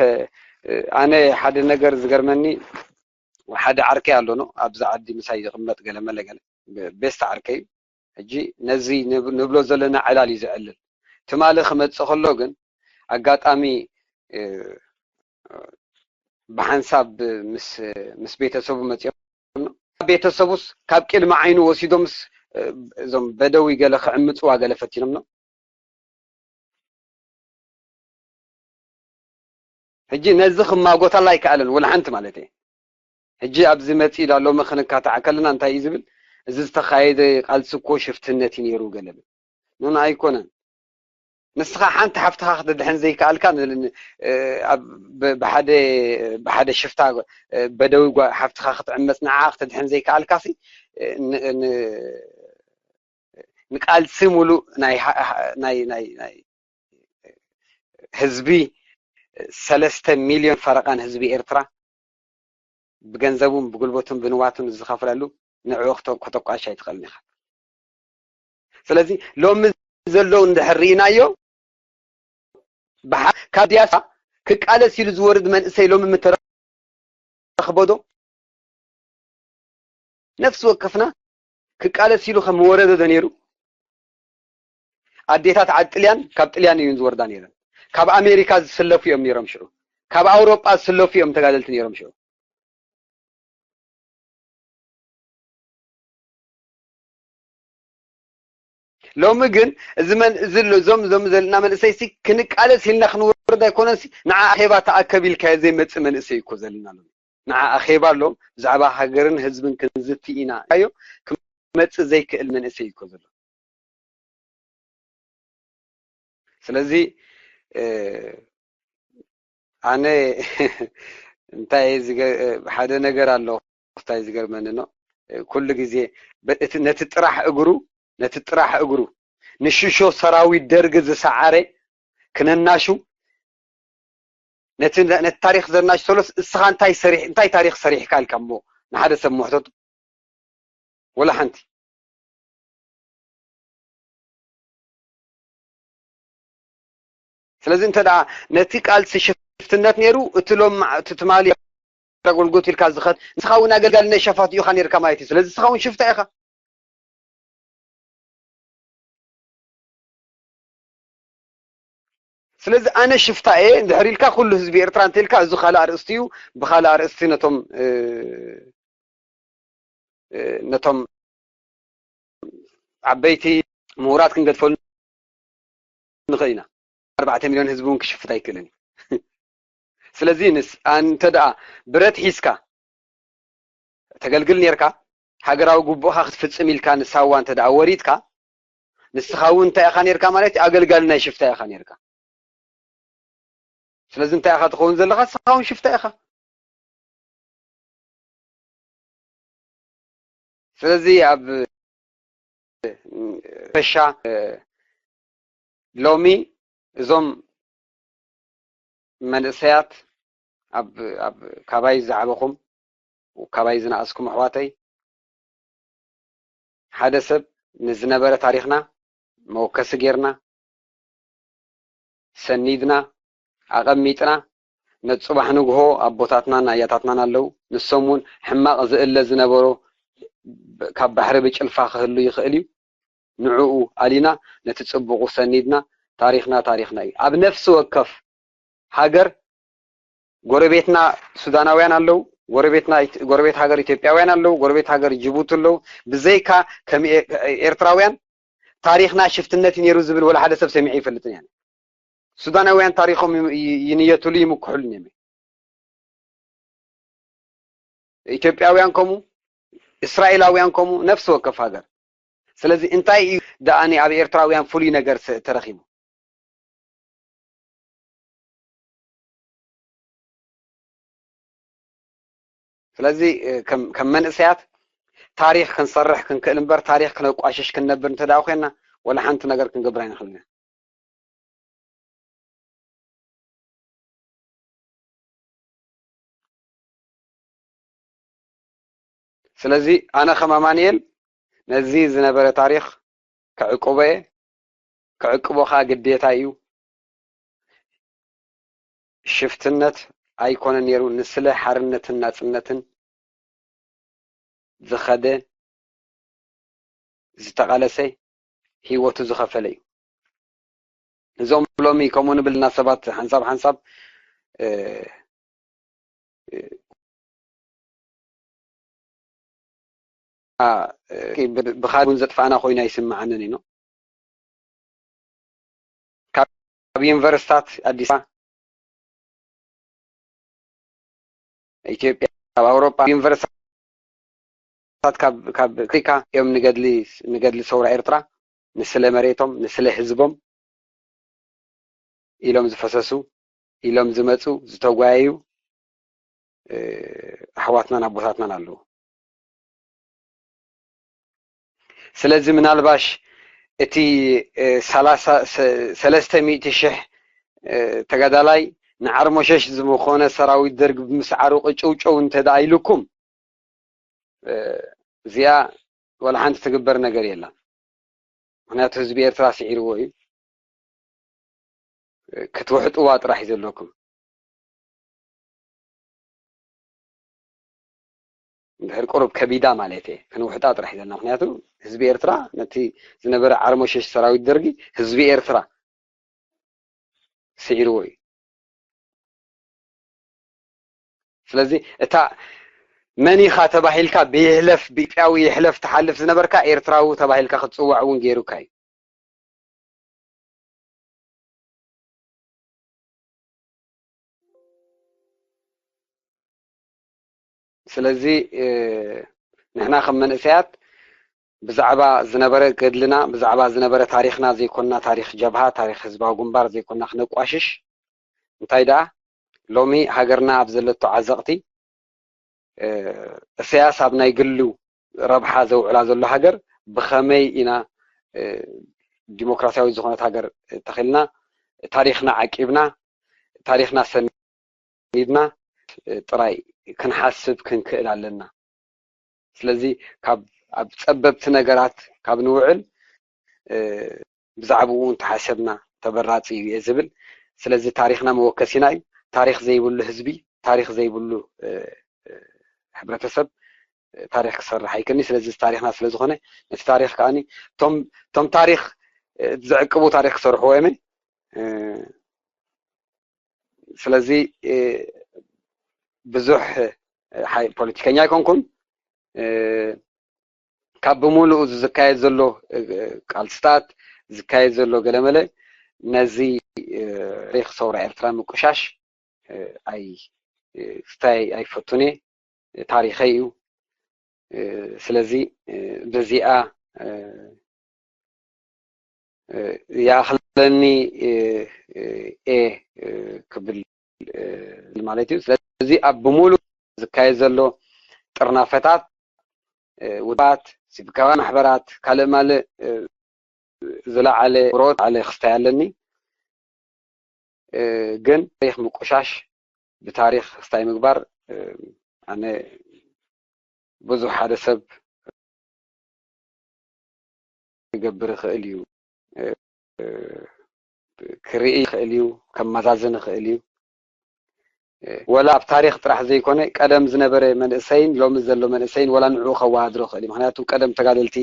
እ፣ ኣነ ሓደ ነገር ዝገርመኒ፣ ሓደ ዓርከይ ኣሎ፣ ኖ፣ ኣብዚ ዓዲ ምሳይ ዝቕመጥ፣ ገለ መለ ገለ፣ ቤስት ዓርከይ እዩ። ሕጂ ነዚ ንብ-፣ ንብሎ ዘለና ዕላል እዩ ዘዕልል። ትማሊ ክመጽእ ከሎ ግን ኣጋጣሚ፣ እ፣ ብሓንሳብ ምስ፣ ምስ ቤተሰቡ መጺኦም፣ ቤተሰቡስ ካብ ቅድሚ ዓይኑ ወሲዶምስ፣ እ፣ እዞም በደዊ ገለ ክዕምጽዋ ገለ ፈቲኖም ነው። ሕጂ ነዚ ክማጎታላ ኣይከኣለን፣ ወላ ሓንቲ ማለት እየ። ሕጂ ኣብዚ መጺእ ኢላ ሎሚ ክንካታዕ ከለና እንታይ እዩ ዝብል? እዚ ዝተኻየደ ቃልሲ እኮ ሽፍትነት እዩ ነይሩ ገለ ብል። ኖኖ፣ ኣይኮነን። ንስኻ ሓንቲ ሓፍትኻ ክትድሕን ዘይከኣልካ፣ ን-፣ ን-፣ እ፣ ኣብ፣ ብ-፣ ብሓደ፣ ብሓደ ሽፍታ፣ እ፣ በደዊ ጓ-፣ ሓፍትኻ ክትዕመጽ ንዓኣ ክትድሕን ዘይከኣልካሲ፣ እ፣ ን-፣ ን-፣ ንቃልሲ ሙሉእ ናይ ሃ-፣ ሃ-፣ ናይ፣ ናይ፣ ናይ ህዝቢ፣ ሰለስተ ሚልዮን ፈረቓን ህዝቢ ኤርትራ ብገንዘቡን ብጉልበቱን ብንዋቱን ዝኸፍለሉ ንዕኡ ክተ-፣ ከተቋሽ ኣይትኽእልን ኢኻ። ስለዚ ሎሚ ዘሎ እንድሕር ርኢናዮ፣ ብሓ-፣ ካብ ዲያስፖራ ክቃለስ ኢሉ ዝወርድ መንእሰይ ሎሚ ምተረኽቦ ዶ? ነፍሲ ወከፍና ክቃለስ ኢሉ ከም ወረደ ዶ ነይሩ? ኣዴታት ዓድ ጥልያን ካብ ጥልያን እዩን ዝወርዳ ነይረን። ካብ ኣሜሪካ ዝስለፉ እዮም ነይሮም ሽዑ። ካብ ኣውሮጳ ዝስለፉ እዮም ተጋደልቲ ነይሮም ሽዑ። ሎሚ ግን እዚ መን-፣ እዚ ሎ-፣ እዞም፣ እዞም ዘለና መንእሰይሲ ክንቃለስ ኢልና ክንወርድ ኣይኮነንሲ፣ ንዓ ኣኼባ ተኣከብ ኢልካዮ ዘይመጽእ መንእሰይ እኮ ዘለና ሎሚ። ንዓ ኣኼባ ኣሎ፣ ብዛዕባ ሃገርን ህዝብን ክንዝቲ ኢና ኢልካዮ ክመጽእ ዘይክእል መንእሰይ እኮ ዘሎ። ስለዚ፣ እ፣ ኣነ እንታይ ዝገ-፣ ሓደ ነገር ኣሎ፣ እንታይ ዝገርመኒ ነው፣ ኩሉ ግዜ በ-፣ እቲ፣ ነቲ ጥራሕ እግሩ፣ ነቲ ጥራሕ እግሩ ንሽሾ ሰራዊት ደርግ ዝሰዓረ ክነናሹ፣ ነቲ፣ ነቲ ታሪኽ ዘናሽ ሰሎስ፣ እስኻ እንታይ ሰሪሕ-፣ እንታይ ታሪኽ ሰሪሕካ ኢልካ እሞ ንሓደ ሰብ ምሕተቱ? ወላ ሓንቲ። ስለዚ እንተ ደኣ ነቲ ቃልሲ ሽፍትነት ነይሩ፣ እቲ ሎም-፣ እቲ ትማሊ ኣገልግሎት ኢልካ ዝኸድ፣ ንስኻ እውን ኣገልጋሊ ናይ ሸፋቱ ኢኻ ነይርካ ማለት እዩ። ስለዚ ንስኻ እውን ሽፍታ ኢኻ። ስለዚ ኣነ ሽፍታ እየ እንድሕር ኢልካ፣ ኩሉ ህዝቢ ኤርትራ እንተ ኢልካ፣ እዚ ካልእ ኣርእስቲ እዩ። ብኻልእ ኣርእስቲ ነቶም፣ እ፣ እ፣ ነቶም ዓበይቲ ምሁራት ክንገድፈሉ ንኽእል ኢና። ኣርባዕተ ሚልዮን ህዝቢ እውን ክሽፍት ኣይክእልን እዩ። ስለዚ ንስ-፣ እንተ ደኣ ብረት ሒዝካ ተገልግል ኔርካ፣ ሃገራዊ ግቡእኻ ክትፍጽም ኢልካ ንሳዋ እንተ ደኣ ወሪድካ፣ ንስኻ እውን እንታይ ኢኻ ኔርካ ማለት እዩ? ኣገልጋሊ ናይ ሽፍታ ኢኻ ኔርካ። ስለዚ እንታይ ኢኻ ትኸውን ዘለኻ? ንስኻ እውን ሽፍታ ኢኻ። ስለዚ ኣብ ፈሻ፣ እ፣ ሎሚ እዞም መንእሰያት ኣብ፣ ኣብ ካባይ ዝዓበኹም፣ ካባይ ዝነኣስኩም ኣሕዋተይ፣ ሓደ ሰብ ንዝነበረ ታሪኽና መወከሲ ጌርና፣ ሰኒድና፣ ኣቐሚጥና፣ ነቲ ጽባሕ ንግሆ ኣቦታትናን ኣያታትናን ኣለዉ። ንሶም እውን ሕማቕ ዝእለ ዝነበሮ ካብ ባሕሪ ብጭልፋ ክህሉ ይኽእል እዩ። ንዕኡ ኣሊና፣ ነቲ ጽቡቑ ሰኒድና፣ ታሪኽና ታሪኽና እዩ። ኣብ ነፍሲ ወከፍ ሃገር ጎረቤትና ሱዳናውያን ኣለዉ፣ ጎረቤትና ኢት-፣ ጎረቤት ሃገር ኢትዮጵያውያን ኣለዉ፣ ጎረቤት ሃገር ጅቡቲ ኣለዉ። ብዘይካ ከም ኤ-፣ ኤርትራውያን ታሪኽና ሽፍትነት እዩ ነይሩ ዝብል ወላ ሓደ ሰብ ሰሚዐ ይፈልጥን እየ። ሱዳናውያን ታሪኾም ይ-፣ ይ-፣ ይንየትሉ ይምክሑልን እዮም። ኢትዮጵያውያን ከምኡ፣ እስራኤላውያን ከምኡ፣ ነፍሲ ወከፍ ሃገር። ስለዚ እንታይ እዩ ደኣኒ ኣብ ኤርትራውያን ፍሉይ ነገር ስ-፣ ተረኺቡ? ስለዚ፣ እ፣ ከም፣ ከም መንእሰያት ታሪኽ ክንሰርሕ ክንክእል እምበር፣ ታሪኽ ክነቋሽሽ ክንነብር እንተ ደኣ ኮይንና፣ ወላ ሓንቲ ነገር ክንገብር ኣይንኽእልን ኢና። ስለዚ ኣነ ከም ኣማኑኤል ነዚ ዝነበረ ታሪኽ ክዕቅቦ እየ። ክዕቅቦ ከኣ ግዴታ እዩ። ሽፍትነት ኣይኮነን ነይሩ። ንስለ ሓርነትን ናጽነትን ዝኸደ ዝተቓለሰ ህይወቱ ዝኸፈለ እዩ። እዞም ሎሚ ከምኡ ንብልና ሰባት ሓንሳብ ሓንሳብ ብኻልእ እውን ዘጥፋእና ኮይኑ ኣይስምዓንን እዩ። ካብ ዩኒቨርሲታት ኣዲስ ኣበባ ኢትዮጵያ ኣብ ኣውሮጳ ዩኒቨርሲታት ካብ ኣፍሪካ እዮም ንገድሊ ንገድሊ ሰውራ ኤርትራ ንስለ መሬቶም ንስለ ህዝቦም ኢሎም ዝፈሰሱ ኢሎም ዝመፁ ዝተጓየዩ ኣሕዋትናን ኣቦታትናን ኣለዉ። ስለዚ ምናልባሽ እቲ ሰለስተ ሚእቲ ሽሕ ተጋዳላይ ንዓርሞሸሽ ዝኾነ ሰራዊት ደርግ ብምስዓሩ ቅጭውጨው እንተ ደኣ ኢሉኩም እዚኣ ወላ ሓንቲ ትግበር ነገር የላን። ምክንያቱ ህዝቢ ኤርትራ ስዒርዎ እዩ። ክትውሕጥዋ ጥራሕ እዩ ዘለኩም። እንድሕር ቁሩብ ከቢዳ ማለት እየ ክንውሕጣ ጥራሕ እዩ ዘለና። ምክንያቱ ህዝቢ ኤርትራ ነቲ ዝነበረ ዓርሞሸሽ ሰራዊት ደርጊ ህዝቢ ኤርትራ ስዒርዎ እዩ። ስለዚ እታ መን ኢኻ ተባሂልካ ብይሕለፍ ብኢትዮጵያዊ ይሕለፍ ትሓልፍ ዝነበርካ ኤርትራዊ ተባሂልካ ክትፅዋዕ እውን ገይሩካ እዩ። ስለዚ ንሕና ከም መንእሰያት ብዛዕባ ዝነበረ ገድልና ብዛዕባ ዝነበረ ታሪክና ዘይኮንና ታሪክ ጀብሃ ታሪክ ህዝባዊ ግንባር ዘይኮንና ክነቋሽሽ እንታይ ደኣ ሎሚ ሃገርና ኣብ ዘለቶ ዓዘቕቲ እሰያስ ኣብ ናይ ግሉ ረብሓ ዘውዕላ ዘሎ ሃገር ብኸመይ ኢና ዲሞክራሲያዊት ዝኾነት ሃገር ተኺልና ታሪኽና ዓቂብና ታሪኽና ሰኒድና ጥራይ ክንሓስብ ክንክእል ኣለና። ስለዚ ካብ ኣብ ጸበብቲ ነገራት ካብ ንውዕል ብዛዕባኡ እንተሓሰብና ተበራጺ እዩ እየ ዝብል። ስለዚ ታሪኽና መወከሲና እዩ። ታሪኽ ዘይብሉ ህዝቢ፣ ታሪኽ ዘይብሉ ሕብረተሰብ ታሪኽ ክሰርሕ ኣይክእልኒ። ስለዚ ታሪኽና ስለ ዝኾነ ነቲ ታሪኽ ከዓኒ እቶም ታሪኽ ዝዕቅቡ ታሪኽ ክሰርሕዎ እዮም። ስለዚ ብዙሕ ፖለቲከኛ ኣይኮንኩን። ካብ ብምሉኡ ዝካየድ ዘሎ ቃልስታት ዝካየድ ዘሎ ገለመለ ነዚ ታሪኽ ሰውራ ኤርትራ ምቁሻሽ ኣይ ስታይ ኣይፈቱን እየ። ታሪኸይ እዩ። ስለዚ በዚኣ ይኣኽለኒ እየ ክብል ማለት እዩ። ስለዚ ኣብ ብምሉእ ዝካየድ ዘሎ ጥርናፈታት ውድባት፣ ሲቪካዊ ማሕበራት፣ ካልእ ማልእ ዝለዓለ ሮት ዝለዓለ ክስታይ ኣለኒ። ግን ታሪኽ ምቁሻሽ ብታሪኽ ክስታይ ምግባር ኣነ ብዙሕ ሓደ ሰብ ክገብር ይኽእል እዩ፣ ክርኢ ይኽእል እዩ፣ ከመዛዝን ይኽእል እዩ። ወላ ኣብ ታሪኽ ጥራሕ ዘይኮነ ቀደም ዝነበረ መንእሰይን ሎሚ ዘሎ መንእሰይን ወላ ንዕኡ ከወዳድሮ ይኽእል እዩ። ምክንያቱ ቀደም ተጋደልቲ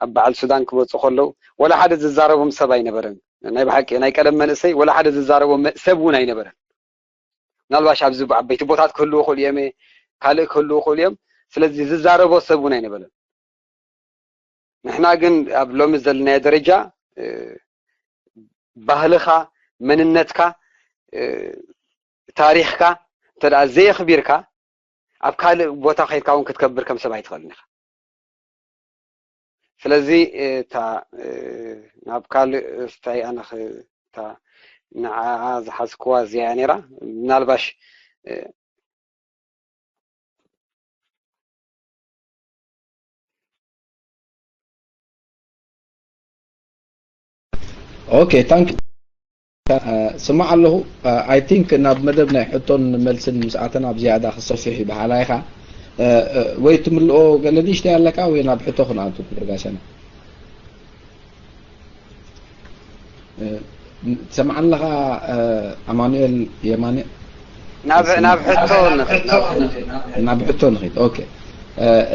ኣብ በዓል ሱዳን ክመፁ ከለዉ ወላ ሓደ ዝዛረቦም ሰብ ኣይነበረን። ናይ ብሓቂ ናይ ቀደም መንእሰይ ወላ ሓደ ዝዛረቦ ሰብ እውን ኣይነበረን። ምናልባሽ ኣብዚ ዓበይቲ ቦታት ክህልዉ ይኽእሉ እዮም፣ ካልእ ክህልዉ ይኽእሉ እዮም። ስለዚ ዝዛረቦ ሰብ እውን ኣይነበረን። ንሕና ግን ኣብ ሎሚ ዘለናዮ ደረጃ ባህልኻ፣ መንነትካ፣ ታሪኽካ እንተ ደኣ ዘየኽቢርካ ኣብ ካልእ ቦታ ከይድካ እውን ክትከብር ከም ሰብ ኣይትኽእልን ኢኻ። ስለዚ እታ ናብ ካልእ ስታይ ኣነ እታ ንዓኣ ዝሓዝክዋ እዚኣ ነይራ። ምናልባሽ ኦኬ ታንክ ስማዕ ኣለኹ። ኣይ ቲንክ ናብ መደብ ናይ ሕቶን መልስን ምስ ኣተና ብዝያዳ ክሰፊሕ ይበሃላ ኢኻ። ወይ ትምልኦ ገለ ንእሽተይ ኣለካ ወይ ናብ ሕቶ ክንኣቱ ክብርጋሻና። ትሰምዓኒ ኣለኻ ኣማኑኤል የማነ? ናብ ናብ ሕቶ ንኽድ ናብ ሕቶ ንኽድ። ኦኬ።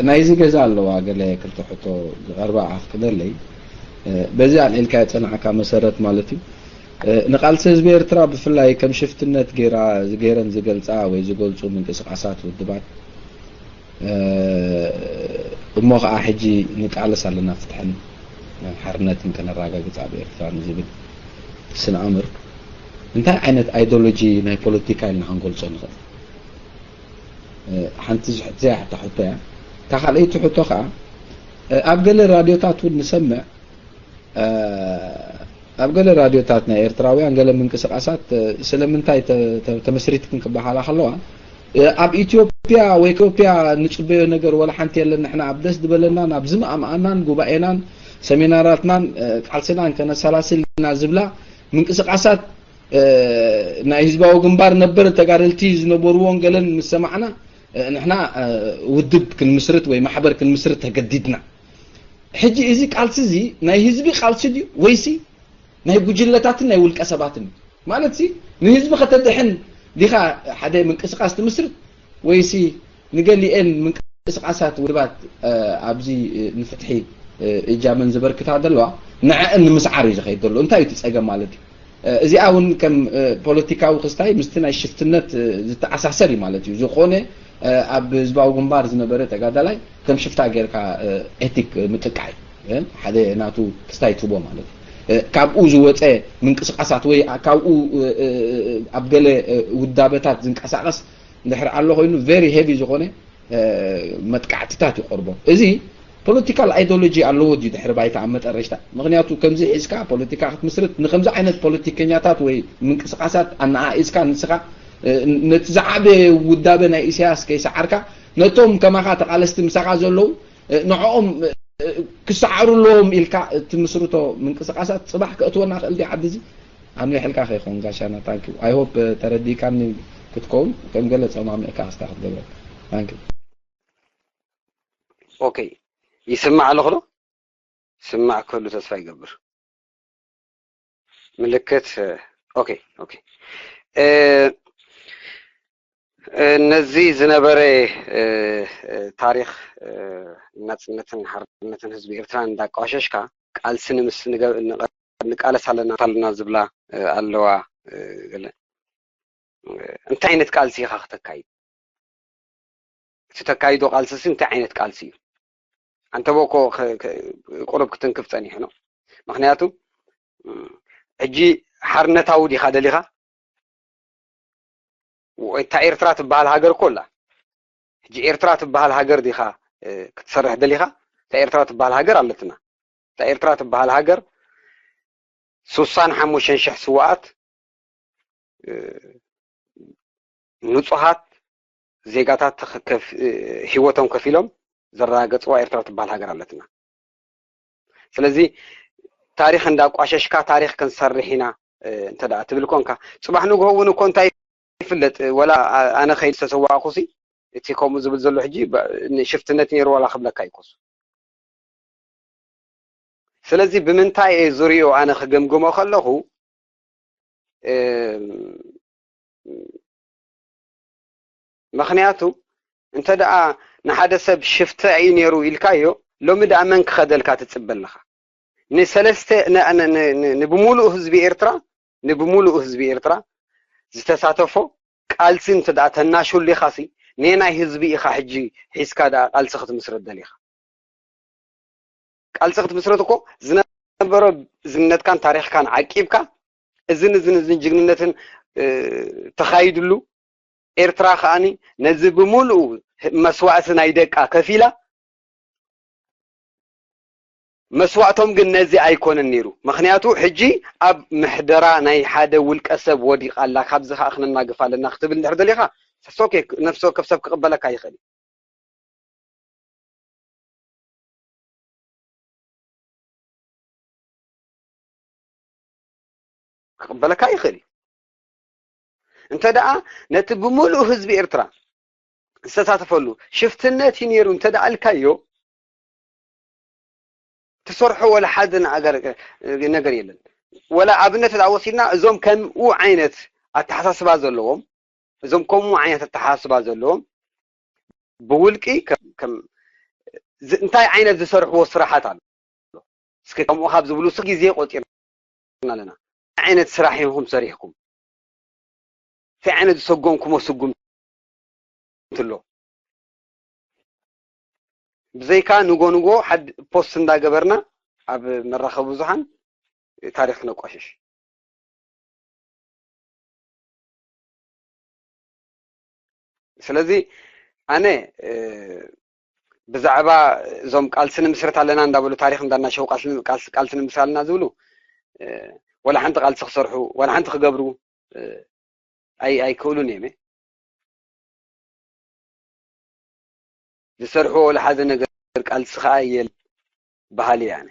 ናይዚ ገዛ ኣለዋ ገለ ክልተ ሕቶ ዝቐርባ ኣፍቅደለይ። በዚ ኣልዒልካ የጸናዕካ መሰረት ማለት እዩ። ንቃልሲ ህዝቢ ኤርትራ ብፍላይ ከም ሽፍትነት ገይራ ገይረን ዝገልጻ ወይ ዝገልጹ ምንቅስቃሳት ውድባት፣ እሞ ከዓ ሕጂ ንቃለስ ኣለና ፍትሕን ሓርነትን ከነረጋግጽ ኣብ ኤርትራ ንዝብል ስነ ኣምር እንታይ ዓይነት ኣይዲዮሎጂ ናይ ፖለቲካ ኢልና ክንገልጾ ንኽእል? ሓንቲ ዝሕትያ ሕታ ሕቶ እያ። እታ ካልኣይቲ ሕቶ ከዓ ኣብ ገለ ራድዮታት እውን ንሰምዕ ኣብ ገለ ራድዮታት ናይ ኤርትራውያን ገለ ምንቅስቃሳት ስለምንታይ ተመስሪትክን ክበሃላ ከለዋ ኣብ ኢትዮጵያ ወይ ኢትዮጵያ ንፅበዮ ነገር ወላ ሓንቲ የለን። ንሕና ኣብ ደስ ዝበለናን ኣብ ዝመኣመኣናን ጉባኤናን ሰሚናራትናን ቃልስናን ከነሰላስል ኢና ዝብላ ምንቅስቃሳት ናይ ህዝባዊ ግንባር ነበር ተጋደልቲ ዝነበርዎን ገለን ምስ ሰማዕና ንሕና ውድብ ክንምስርት ወይ ማሕበር ክንምስርት ተገዲድና። ሕጂ እዚ ቃልሲ እዚ ናይ ህዝቢ ቃልሲ ድዩ ወይሲ ናይ ጉጅለታትን ናይ ውልቀ ሰባትን እዩ? ማለት ሲ ንህዝቢ ከተድሕን ዲኻ ሓደ ምንቅስቃስ ትምስርት ወይሲ ንገሊኤን ምንቅስቃሳት ውድባት ኣብዚ ንፍትሒ እጃመን ዝበርክታ ዘለዋ ንዐአን ንምስዓር እዩ ዝኸይድ ዘሎ? እንታይ እዩ እቲ ፀገም ማለት እዩ? እዚኣ እውን ከም ፖለቲካዊ ክስታይ ምስቲ ናይ ሽፍትነት ዝተኣሳሰር እዩ ማለት እዩ። ዝኾነ ኣብ ህዝባዊ ግንባር ዝነበረ ተጋዳላይ ከም ሽፍታ ጌርካ ኤቲክ ምጥቃዕ እዩ። ሓደ ናቱ ክስታይ ትቦ ማለት እዩ። ካብኡ ዝወፀ ምንቅስቃሳት ወይ ካብኡ ኣብ ገለ ውዳበታት ዝንቀሳቀስ እንድሕር ኣሎ ኮይኑ ቨሪ ሄቪ ዝኾነ መጥቃዕትታት ይቐርቦ። እዚ ፖለቲካል ኣይዲዮሎጂ ኣለዎ ድዩ ድሕሪ ባይታ ኣብ መጠረሽታ? ምክንያቱ ከምዚ ሒዝካ ፖለቲካ ክትምስርት ንከምዚ ዓይነት ፖለቲከኛታት ወይ ምንቅስቃሳት ኣነኣኢዝካ ንስኻ ነቲ ዝዓበየ ውዳበ ናይ ኢሳያስ ከይሰዓርካ ነቶም ከማኻ ተቃለስቲ ምሳኻ ዘለዉ ንዕኦም ክሰዓሩ ኣለዎም ኢልካ ትምስርቶ ምንቅስቃሳት ፅባሕ ከእትወና ክእል ድዩ ዓዲ እዚ? ኣንዊሕልካ ከይኮን ጋሻና ታንኪ ኣይ ሆፕ ተረዲእካኒ ክትከውን ከም ገለ ፀማሚዕካ ክስታ ክትገብረ ታንኪ ኦኬ ይስማዕ ኣለኹ ዶ ስማዕ ክህሉ ተስፋ ይገብር ምልክት ኦኬ ኦኬ ነዚ ዝነበረ ታሪኽ ናፅነትን ሓርነትን ህዝቢ ኤርትራ እንዳቋሸሽካ ቃልሲ ንምስ ንቃለስ ኣለና ኣለና ዝብላ ኣለዋ ገለ እንታይ ዓይነት ቃልሲ ኢኻ ክተካይድ እቲ ተካይዶ ቃልሲ ሲ እንታይ ዓይነት ቃልሲ እዩ ኣንተቦ እኮ ቁሩብ ክትንክፍ ፀኒሑ ነው ምክንያቱ ሕጂ ሓርነታዊ ዲኻ ደሊኻ እታ ኤርትራ ትበሃል ሃገር እኮ ኣላ ሕጂ ኤርትራ ትበሃል ሃገር ዲኻ ክትሰርሕ ደሊኻ እታ ኤርትራ ትበሃል ሃገር ኣለትና እታ ኤርትራ ትበሃል ሃገር ሱሳን ሓሙሽተን ሽሕ ስዋኣት ንፁሃት ዜጋታት ህይወቶም ከፊሎም ዘረጋገፅዋ ኤርትራ ትበሃል ሃገር ኣለትና ስለዚ ታሪክ እንዳቋሸሽካ ታሪክ ክንሰርሕ ኢና እንተ ትብል ኮንካ ፅባሕ ንግሆ እውን እኮ እንታይ ይፍለጥ ወላ ኣነ ከይድ ዝተሰዋእኩ ሲ እቲ ከምኡ ዝብል ዘሎ ሕጂ ሽፍትነት ነይሩ ዋላ ክብለካ ይኮሱ ስለዚ ብምንታይ እየ ዝሪኦ ኣነ ክግምግሞ ከለኹ ምኽንያቱ እንተ ደኣ ንሓደ ሰብ ሽፍተ እዩ ነይሩ ኢልካዮ ሎሚ ደኣ መን ክኸደልካ ትጽበ ኣለኻ ንሰለስተ ንብሙሉእ ህዝቢ ኤርትራ ንብሙሉእ ህዝቢ ኤርትራ ዝተሳተፎ ቃልሲ እንተ ደኣ ተናሹ ሊኻሲ ኔናይ ህዝቢ ኢኻ ሕጂ ሒዝካ ደኣ ቃልሲ ክትምስረት ደሊኻ ቃልሲ ክትምስረት እኮ ዝነበረ ዝነትካን ታሪኽካን ዓቂብካ እዝን እዝን እዝን ጅግንነትን ተኻይድሉ ኤርትራ ከዓኒ ነዚ ብምሉኡ መስዋእቲ ናይ ደቃ ከፊላ መስዋእቶም ግን ነዚ ኣይኮነን ነይሩ ምክንያቱ ሕጂ ኣብ ምሕደራ ናይ ሓደ ውልቀ ሰብ ወዲቓ ኣላ ካብዚ ከዓ ክነናግፍ ኣለና ክትብል እንድሕር ደሊኻ ሶኬ ነፍሲ ወከፍ ሰብ ክቕበለካ ይኽእል ክቕበለካ ይኽእል እዩ እንተ ደኣ ነቲ ብምሉእ ህዝቢ ኤርትራ ዝተሳተፈሉ ሽፍትነት እዩ ነይሩ እንተ ደኣ ኣልካዮ ትሰርሖ ወላ ሓደ ነገር የለን ወላ ኣብነት ደኣ ወሲድና እዞም ከምኡ ዓይነት ኣተሓሳስባ ዘለዎም እዞም ከምኡ ዓይነት ኣተሓሳስባ ዘለዎም ብውልቂ ከም እንታይ ዓይነት ዝሰርሕዎ ስራሓት ኣሎ? እስኪ ከምኡ ካብ ዝብሉ ስ ግዜ ቆፂርና ኣለና። እንታይ ዓይነት ስራሕ ኢኹም ሰሪሕኩም? እንታይ ዓይነት ዝሰጎምኩሞ ስጉምቲ ኣሎ? ብዘይካ ንጎ ንጎ ሓድ ፖስት እንዳገበርና ኣብ መራኸቢ ብዙሓን ታሪኽ ክነቋሽሽ። ስለዚ ኣነ ብዛዕባ እዞም ቃልሲ ንምስረት ኣለና እንዳበሉ ታሪኽ እንዳናሸው ቃልሲ ንምስረት ኣለና ዝብሉ፣ ወላ ሓንቲ ቃልሲ ክሰርሑ፣ ወላ ሓንቲ ክገብሩ ኣይክእሉን እዮም። ዝሰርሕዎ ወላ ሓደ ነገር፣ ቃልሲ ከዓ የል በሃሊ እየ ኣነ።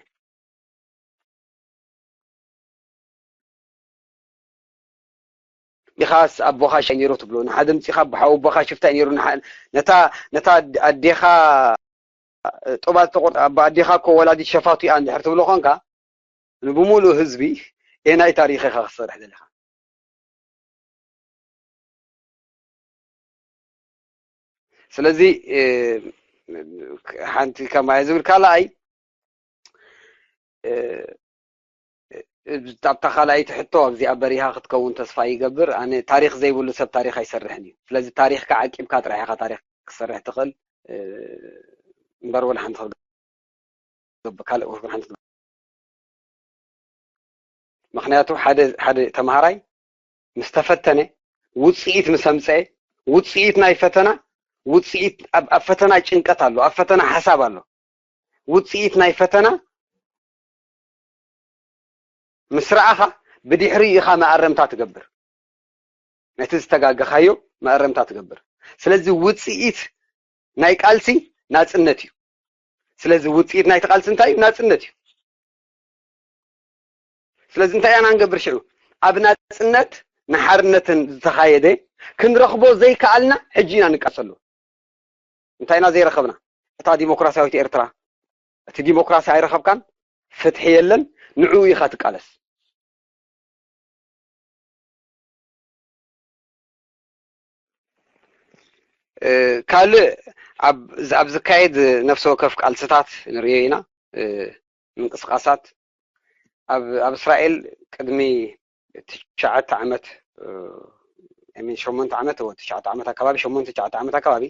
ኢኻስ ኣቦኻ ሽፍታ ነይሩ ትብሎ፣ ንሓደ ምፂኻ ኣቦኻ ሽፍታ ነይሩ፣ ነታ ኣዴኻ ጡባ ዝተቆርጠ ኣቦ ኣዴኻ እኮ ወላዲት ሸፋቱ እያ እንድሕር ትብሎ ኾንካ፣ ንብሙሉእ ህዝቢ ኤናይ ታሪኽ ኢኻ ክትሰርሕ ዘለኻ። ስለዚ ሓንቲ ከማየ ዝብል ካልኣይ፣ ኣብታ ካልኣይቲ ሕቶ ኣብዚኣ በሪሃ ክትከውን ተስፋ ይገብር። ኣነ ታሪኽ ዘይብሉ ሰብ ታሪኽ ኣይሰርሕን እዩ። ስለዚ ታሪኽካ ዓቂብካ ጥራሕ ኢኻ ታሪኽ ክትሰርሕ ትኽእል እምበር ወላ ሓንቲ ክትገብር ካልእ ወላ ሓንቲ ክትገብር። ምኽንያቱ ሓደ ሓደ ተምሃራይ ምስ ተፈተነ ውፅኢት ምስ ኣምፀኤ ውፅኢት ናይ ፈተና ውፅኢት ኣብ ፈተና ጭንቀት ኣሎ፣ ኣብ ፈተና ሓሳብ ኣሎ። ውፅኢት ናይ ፈተና ምስ ረኣኻ ብድሕሪኡ ኢኻ መኣረምታ ትገብር። ነቲ ዝተጋገኻዮ መኣረምታ ትገብር። ስለዚ ውፅኢት ናይ ቃልሲ ናፅነት እዩ። ስለዚ ውፅኢት ናይቲ ቃልሲ እንታይ እዩ? ናፅነት እዩ። ስለዚ እንታይ ኢና ንገብር ሽዑ? ኣብ ናፅነት ንሓርነትን ዝተኻየደ ክንረኽቦ ዘይከኣልና ሕጂ ኢና ንቃሰሉ። እንታይ ኢና ዘይረኸብና? እታ ዲሞክራሲያዊት ኤርትራ። እቲ ዲሞክራሲ ኣይረኸብካን፣ ፍትሒ የለን፣ ንዕኡ ኢኻ ትቃለስ። ካልእ ኣብ ዝካየድ ነፍሲ ወከፍ ቃልስታት ንርእዮ ኢና። ምንቅስቃሳት ኣብ እስራኤል ቅድሚ ትሽዓተ ዓመት ሸሞንተ ዓመት ትሽዓተ ዓመት ኣከባቢ ሸሞንተ ትሽዓተ ዓመት ኣከባቢ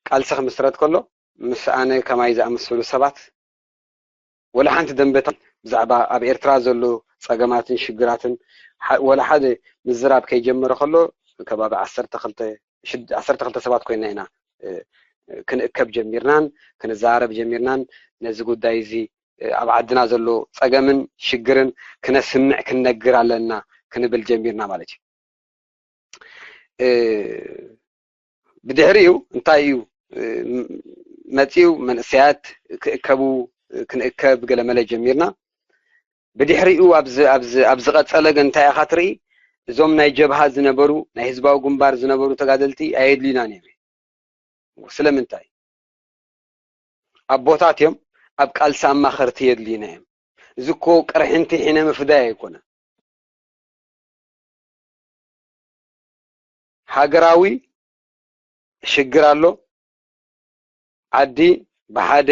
ቃልሲ ክምስረት ከሎ ምስ ኣነ ከማይ ዝኣመሰሉ ሰባት ወላ ሓንቲ ደንበታ ብዛዕባ ኣብ ኤርትራ ዘሎ ጸገማትን ሽግራትን ወላ ሓደ ምዝራብ ከይጀመረ ከሎ ከባቢ ዓሰርተ ክልተ ሰባት ኮይና ኢና ክንእከብ ጀሚርናን ክንዘራረብ ጀሚርናን ነዚ ጉዳይ እዚ ኣብ ዓድና ዘሎ ጸገምን ሽግርን ክነስምዕ ክንነግር ኣለና ክንብል ጀሚርና ማለት እዩ። ብድሕሪኡ እንታይ እዩ መፂኡ? መንእሰያት ክእከቡ ክንእከብ ገለመለ ጀሚርና። ብድሕሪኡ ኣብ ዝቐፀለ ግን እንታይ ኢኻ ትርኢ? እዞም ናይ ጀብሃ ዝነበሩ ናይ ህዝባዊ ግንባር ዝነበሩ ተጋደልቲ ኣየድልዩናን እዮም። ስለምንታይ? ኣቦታት እዮም ኣብ ቃልሲ ኣማኸርቲ የድልዩና እዮም። እዚ እኮ ቅርሕንቲ ሒነ ምፍዳይ ኣይኮነን። ሃገራዊ ሽግር ኣሎ። ዓዲ ብሓደ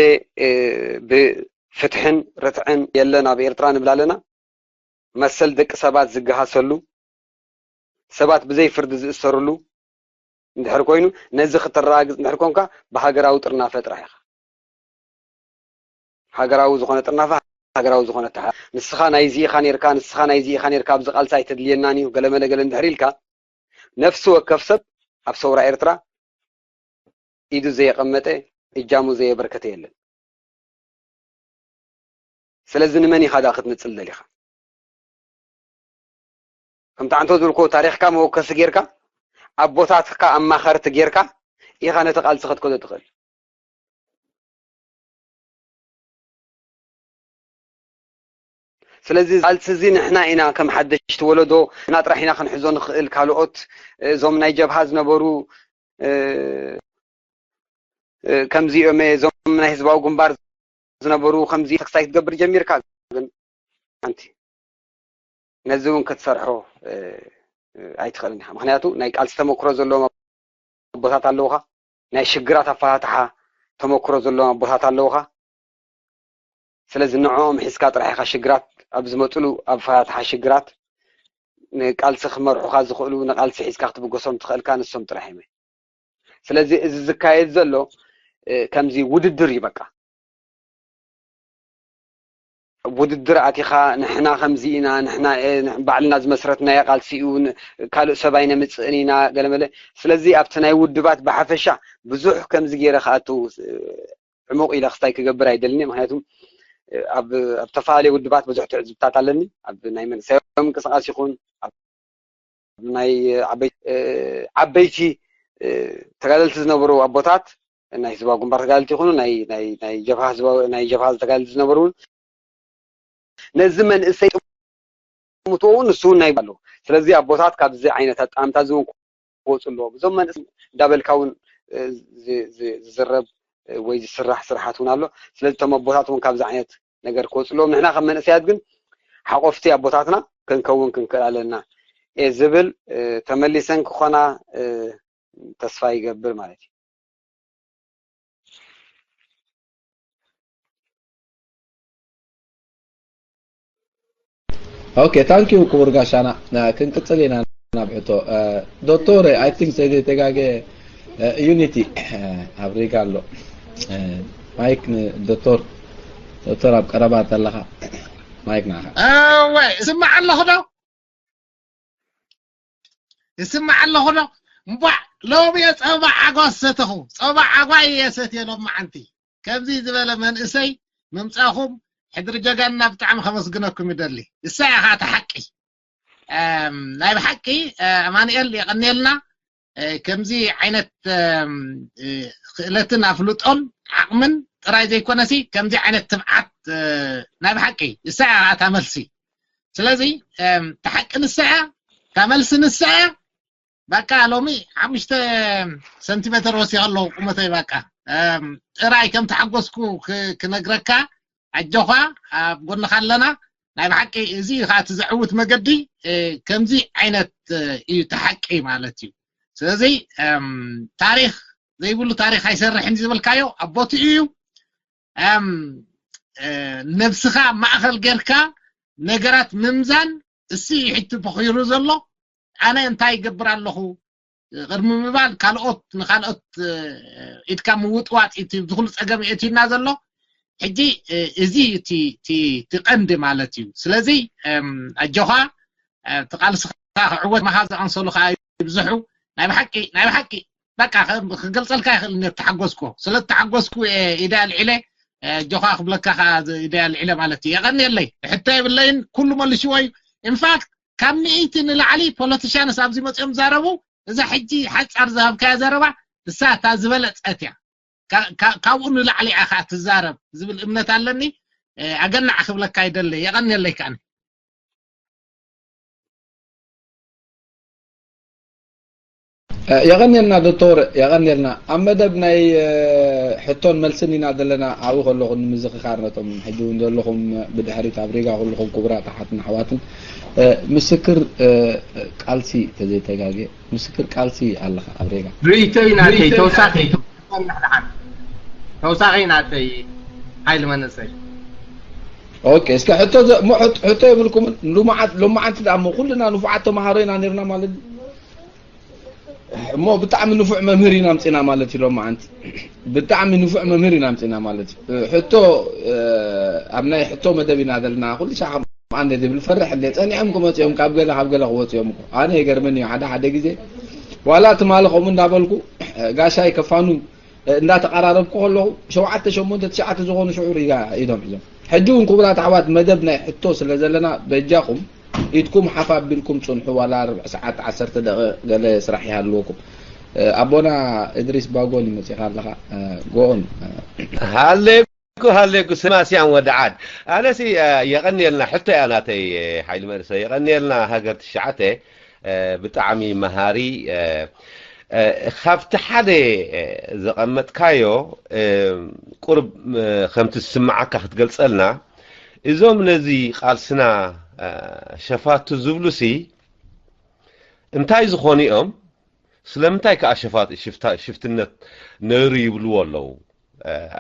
ብፍትሕን ርትዕን የለን ኣብ ኤርትራ ንብል ኣለና። መሰል ደቂ ሰባት ዝገሃሰሉ፣ ሰባት ብዘይ ፍርዲ ዝእሰርሉ እንድሕር ኮይኑ፣ ነዚ ክተረጋግጽ እንድሕር ኮንካ ብሃገራዊ ጥርናፈ ጥራሕ ኢኻ። ሃገራዊ ዝኾነ ጥርናፈ፣ ሃገራዊ ዝኾነ ኣተሓ ንስኻ ናይዚ ኢኻ ኔርካ፣ ንስኻ ናይዚ ኢኻ ኔርካ፣ ኣብዚ ቃልሲ ኣይተድልየናን እዩ፣ ገለመለ ገለ እንድሕር ኢልካ፣ ነፍሲ ወከፍ ሰብ ኣብ ሰውራ ኤርትራ ኢዱ ዘየቐመጠ፣ እጃሙ ዘየበርከተ የለን። ስለዚ ንመን ኢኻ ደኣ ክትንጽል ደሊኻ? ከምቲ ኣንቶ ዝብልኮ ታሪኽካ መወከሲ ጌርካ ኣቦታትካ ኣማኸርቲ ጌርካ ኢኻ ነቲ ቃልሲ ከትከዶ ትኽእል። ስለዚ ቃልሲ እዚ ንሕና ኢና ከም ሓደሽቲ ወለዶ ንሕና ጥራሕ ኢና ክንሕዞ ንኽእል። ካልኦት እዞም ናይ ጀብሃ ዝነበሩ ከምዚኦም እዞም ናይ ህዝባዊ ግንባር ዝነበሩ ከምዚ ተክሳይ ክትገብር ጀሚርካ ግን ሓንቲ ነዚ እውን ክትሰርሖ ኣይትኽእልን ኢኻ። ምክንያቱ ናይ ቃልሲ ተመክሮ ዘለዎም ኣቦታት ኣለውኻ። ናይ ሽግራት ኣፈታትሓ ተመክሮ ዘለዎም ኣቦታት ኣለውኻ። ስለዚ ንዕኦም ሒዝካ ጥራሕ ኢኻ ሽግራት ኣብ ዝመፅሉ፣ ኣብ ፈታትሓ ሽግራት ንቃልሲ ክመርሑኻ ዝኽእሉ፣ ንቃልሲ ሒዝካ ክትብገሶም ትኽእልካ ንሶም ጥራሕ እዮም። ስለዚ እዚ ዝካየድ ዘሎ ከምዚ ውድድር እዩ። በቃ ውድድር ኣቲኻ፣ ንሕና ከምዚ ኢና፣ ንሕና ባዕልና ዝመስረትናዮ ቃልሲ እዩ፣ ካልእ ሰብ ኣይነምፅእን ኢና፣ ገለመለ። ስለዚ ኣብቲ ናይ ውድባት ብሓፈሻ ብዙሕ ከምዚ ገይረ ክኣቱ ዕሙቕ ኢለ ክስታይ ክገብር ኣይደልን እየ። ምክንያቱ ኣብ ኣብ ዝተፈላለዩ ውድባት ብዙሕ ትዕዝብታት ኣለኒ። ኣብ ናይ መንእሰያዊ ምንቅስቃስ ይኹን፣ ኣብ ናይ ዓበይቲ ዓበይቲ ተጋደልቲ ዝነበሩ ኣቦታት፣ ናይ ህዝባዊ ግንባር ተጋደልቲ ይኹኑ፣ ናይ ናይ ናይ ጀብሃ ህዝባዊ ናይ ጀብሃ ተጋደልቲ ዝነበሩ እውን ነዚ መንእሰይ ጥምትዎ እውን ንሱ እውን ናይ ኣሎ። ስለዚ ኣቦታት ካብዚ ዓይነት ኣጣምታ እዚ እውን ክወፁ ኣለዎም። እዞም መንእሰይ እንዳበልካ እውን ዝዝረብ ወይ ዝስራሕ ስርሓት እውን ኣሎ። ስለዚ እቶም ኣቦታት እውን ካብዚ ዓይነት ነገር ክወፁ ኣለዎም። ንሕና ከም መንእሰያት ግን ሓቆፍቲ ኣቦታትና ክንከውን ክንክእል ኣለና እየ ዝብል። ተመሊሰን ክኾና ተስፋ ይገብር ማለት እዩ። ኦኬ፣ ታንክ ዩ ክቡር ጋሻና። ክንቅፅል ኢና ናብ ሕቶ። ዶክተር፣ ኣይ ቲንክ ዘይተጋገ ዩኒቲ ኣብ ሪጋ ኣሎ። ማይክ ንዶክተር። ዶክተር፣ ኣብ ቀረባ ኣለኻ፣ ማይክ ንዓኻ። እወ፣ እስማዕ ኣለኹ ዶ? እስማዕ ኣለኹ ዶ? እምቧዕ፣ ሎሚ እየ ጸባ ዓጓ ዝሰተኹ። ጸባ ዓጓ እየ ሰትየ ሎማዓንቲ። ከምዚ ዝበለ መንእሰይ ምምጻእኹም ሕድሪ ጀጋንና ብጣዕሚ ከመስግነኩም ይደሊ። እሳ እያ ኸዓ እቲ ሓቂ። ናይ ብሓቂ ኣማኑኤል የቐንየልና። ከምዚ ዓይነት ክእለትን ኣፍልጦን ዓቕምን ጥራይ ዘይኮነሲ ከምዚ ዓይነት ትብዓት ናይ ብሓቂ እሳ እያ እታ መልሲ። ስለዚ እታ ሓቂ ንሳ እያ፣ እታ መልሲ ንሳ እያ። በቃ ሎሚ ሓሙሽተ ሰንቲሜተር ወሲኸ ኣለኹ ቁመተይ። በቃ ጥራይ ከም ተሓጎስኩ ክነግረካ፣ ኣጆኻ ኣብ ጎንኻ ኣለና። ናይ ብሓቂ እዚ ኸዓ እቲ ዘዕውት መገዲ ከምዚ ዓይነት እዩ፣ እቲ ሓቂ ማለት እዩ። ስለዚ ታሪኽ ዘይብሉ ታሪኽ ኣይሰርሕን ዝበልካዮ ኣብ ቦትኡ እዩ። ነብስኻ ማእኸል ጌርካ ነገራት ምምዛን፣ እሱ እዩ ሕጂ ተኾይሩ ዘሎ። ኣነ እንታይ ይገብር ኣለኹ ቅድሚ ምባል፣ ካልኦት ንኻልኦት ኢድካ ምውጥዋጥ እቲ ዝኹሉ ፀገም የእትዩና ዘሎ። ሕጂ እዚ እቲ ቀንዲ ማለት እዩ። ስለዚ ኣጆኻ፣ እቲ ቃልስኻ ክዕወት፣ ማኻ ዝኣንሰሉ ከዓ ይብዝሑ። ናይ ብሓቂ ናይ ብሓቂ በቃ ክገልፀልካ ይኽእል እነ ተሓጎስኩ። ስለ ተሓጎስኩ ኢደ ኣልዒለ ኣጆኻ ክብለካ ከዓ ኢደ ኣልዒለ ማለት እዩ። የቐንየለይ። ሕቶ የብለይን፣ ኩሉ መልሽዎ እዩ። ኢንፋክት ካብ ሚእቲ ንላዕሊ ፖለቲሻንስ ኣብዚ መፅኦም ዛረቡ። እዛ ሕጂ ሓፃር ዝሃብካያ ዘረባ እሳ እታ ዝበለፀት እያ። ካብኡ ንላዕሊ እያ ከዓ ትዛረብ ዝብል እምነት ኣለኒ። ኣገናዕ ክብለካ ይደለ። የቐንየለይ ከዓኒ። የቐንየልና ዶክተር፣ የቐንየልና። ኣብ መደብ ናይ ሕቶን መልስን ኢና ዘለና። ኣብኡ ከለኹ ንምዝኽኻር ነቶም ሕጂ እውን ዘለኹም ብድሕሪት ኣብ ሪጋ ኩልኹም ክቡራት ኣሓትን ኣሕዋትን፣ ምስክር ቃልሲ ተዘይተጋግየ፣ ምስክር ቃልሲ ኣለኻ ኣብ ሬጋ። ርእይቶይ ናተይ ተወሳኺ ተወሳኺ ናተይ ሓይሊ መንእሰይ። ኦኬ፣ እስከ ሕቶ ዘ- እሞ ሕቶ- ሕቶ የብልኩምን? ሎማዓት ሎማዓንቲ ደኣ እሞ ኩልና ንፉዓት ተማሃሮ ኢና ነርና ማለት ድዩ? እሞ ብጣዕሚ ንፉዕ መምህር ኢና ኣምጺና ማለት እዩ ሎማዓንቲ። ብጣዕሚ ንፉዕ መምህር ኢና ኣምጺና ማለት እዩ። ሕቶ ኣብ ናይ ሕቶ መደብ ኢና ዘለና። ኩሉ ሻዕ ኣነ ዝብል ፈርሕ እንደ ጸኒዖም ክመጽኦም ካብ ገለ ካብ ገለ ክወጽኦም እኮ ኣነ ይገርመኒ እዩ። ሓደ ሓደ ግዜ ዋላ ትማሊ ከምኡ እንዳበልኩ ጋሻይ ከፋኑ እንዳተቐራረብኩ ከለኹ ሸውዓተ ሸሞንተ ትሽዓተ ዝኾኑ ሽዑ ሪጋ ኢዶም ሒዞም። ሕጂ እውን ክቡራት ኣሕዋት መደብ ናይ ሕቶ ስለ ዘለና በጃኹም ኢድኩም ሓፍ ኣቢልኩም ጽንሑ ዋላ ርብዒ ሰዓት ዓሰርተ ደቂቕ ገለ ስራሕ ይሃልወኩም። ኣቦና እድሪስ ባጎን ይመጽኻ ኣለኻ ጎኦን ሃሌ ሃሌኩ ሃሌኩ ስማስያን ወዲ ዓድ ኣነሲ የቐንየልና ሕቶ እያ ናተይ ሓይሊ መንእሰይ የቐንየልና ሃገር ትሽዓተ ብጣዕሚ መሃሪ ካብቲ ሓደ ዘቐመጥካዮ ቁርብ ከምቲ ዝስምዓካ ክትገልጸልና እዞም ነዚ ቃልስና ሸፋቱ ዝብሉሲ እንታይ ዝኾኑ እዮም ስለምንታይ ከኣ ሽፍትነት ነይሩ ይብልዎ ኣለዉ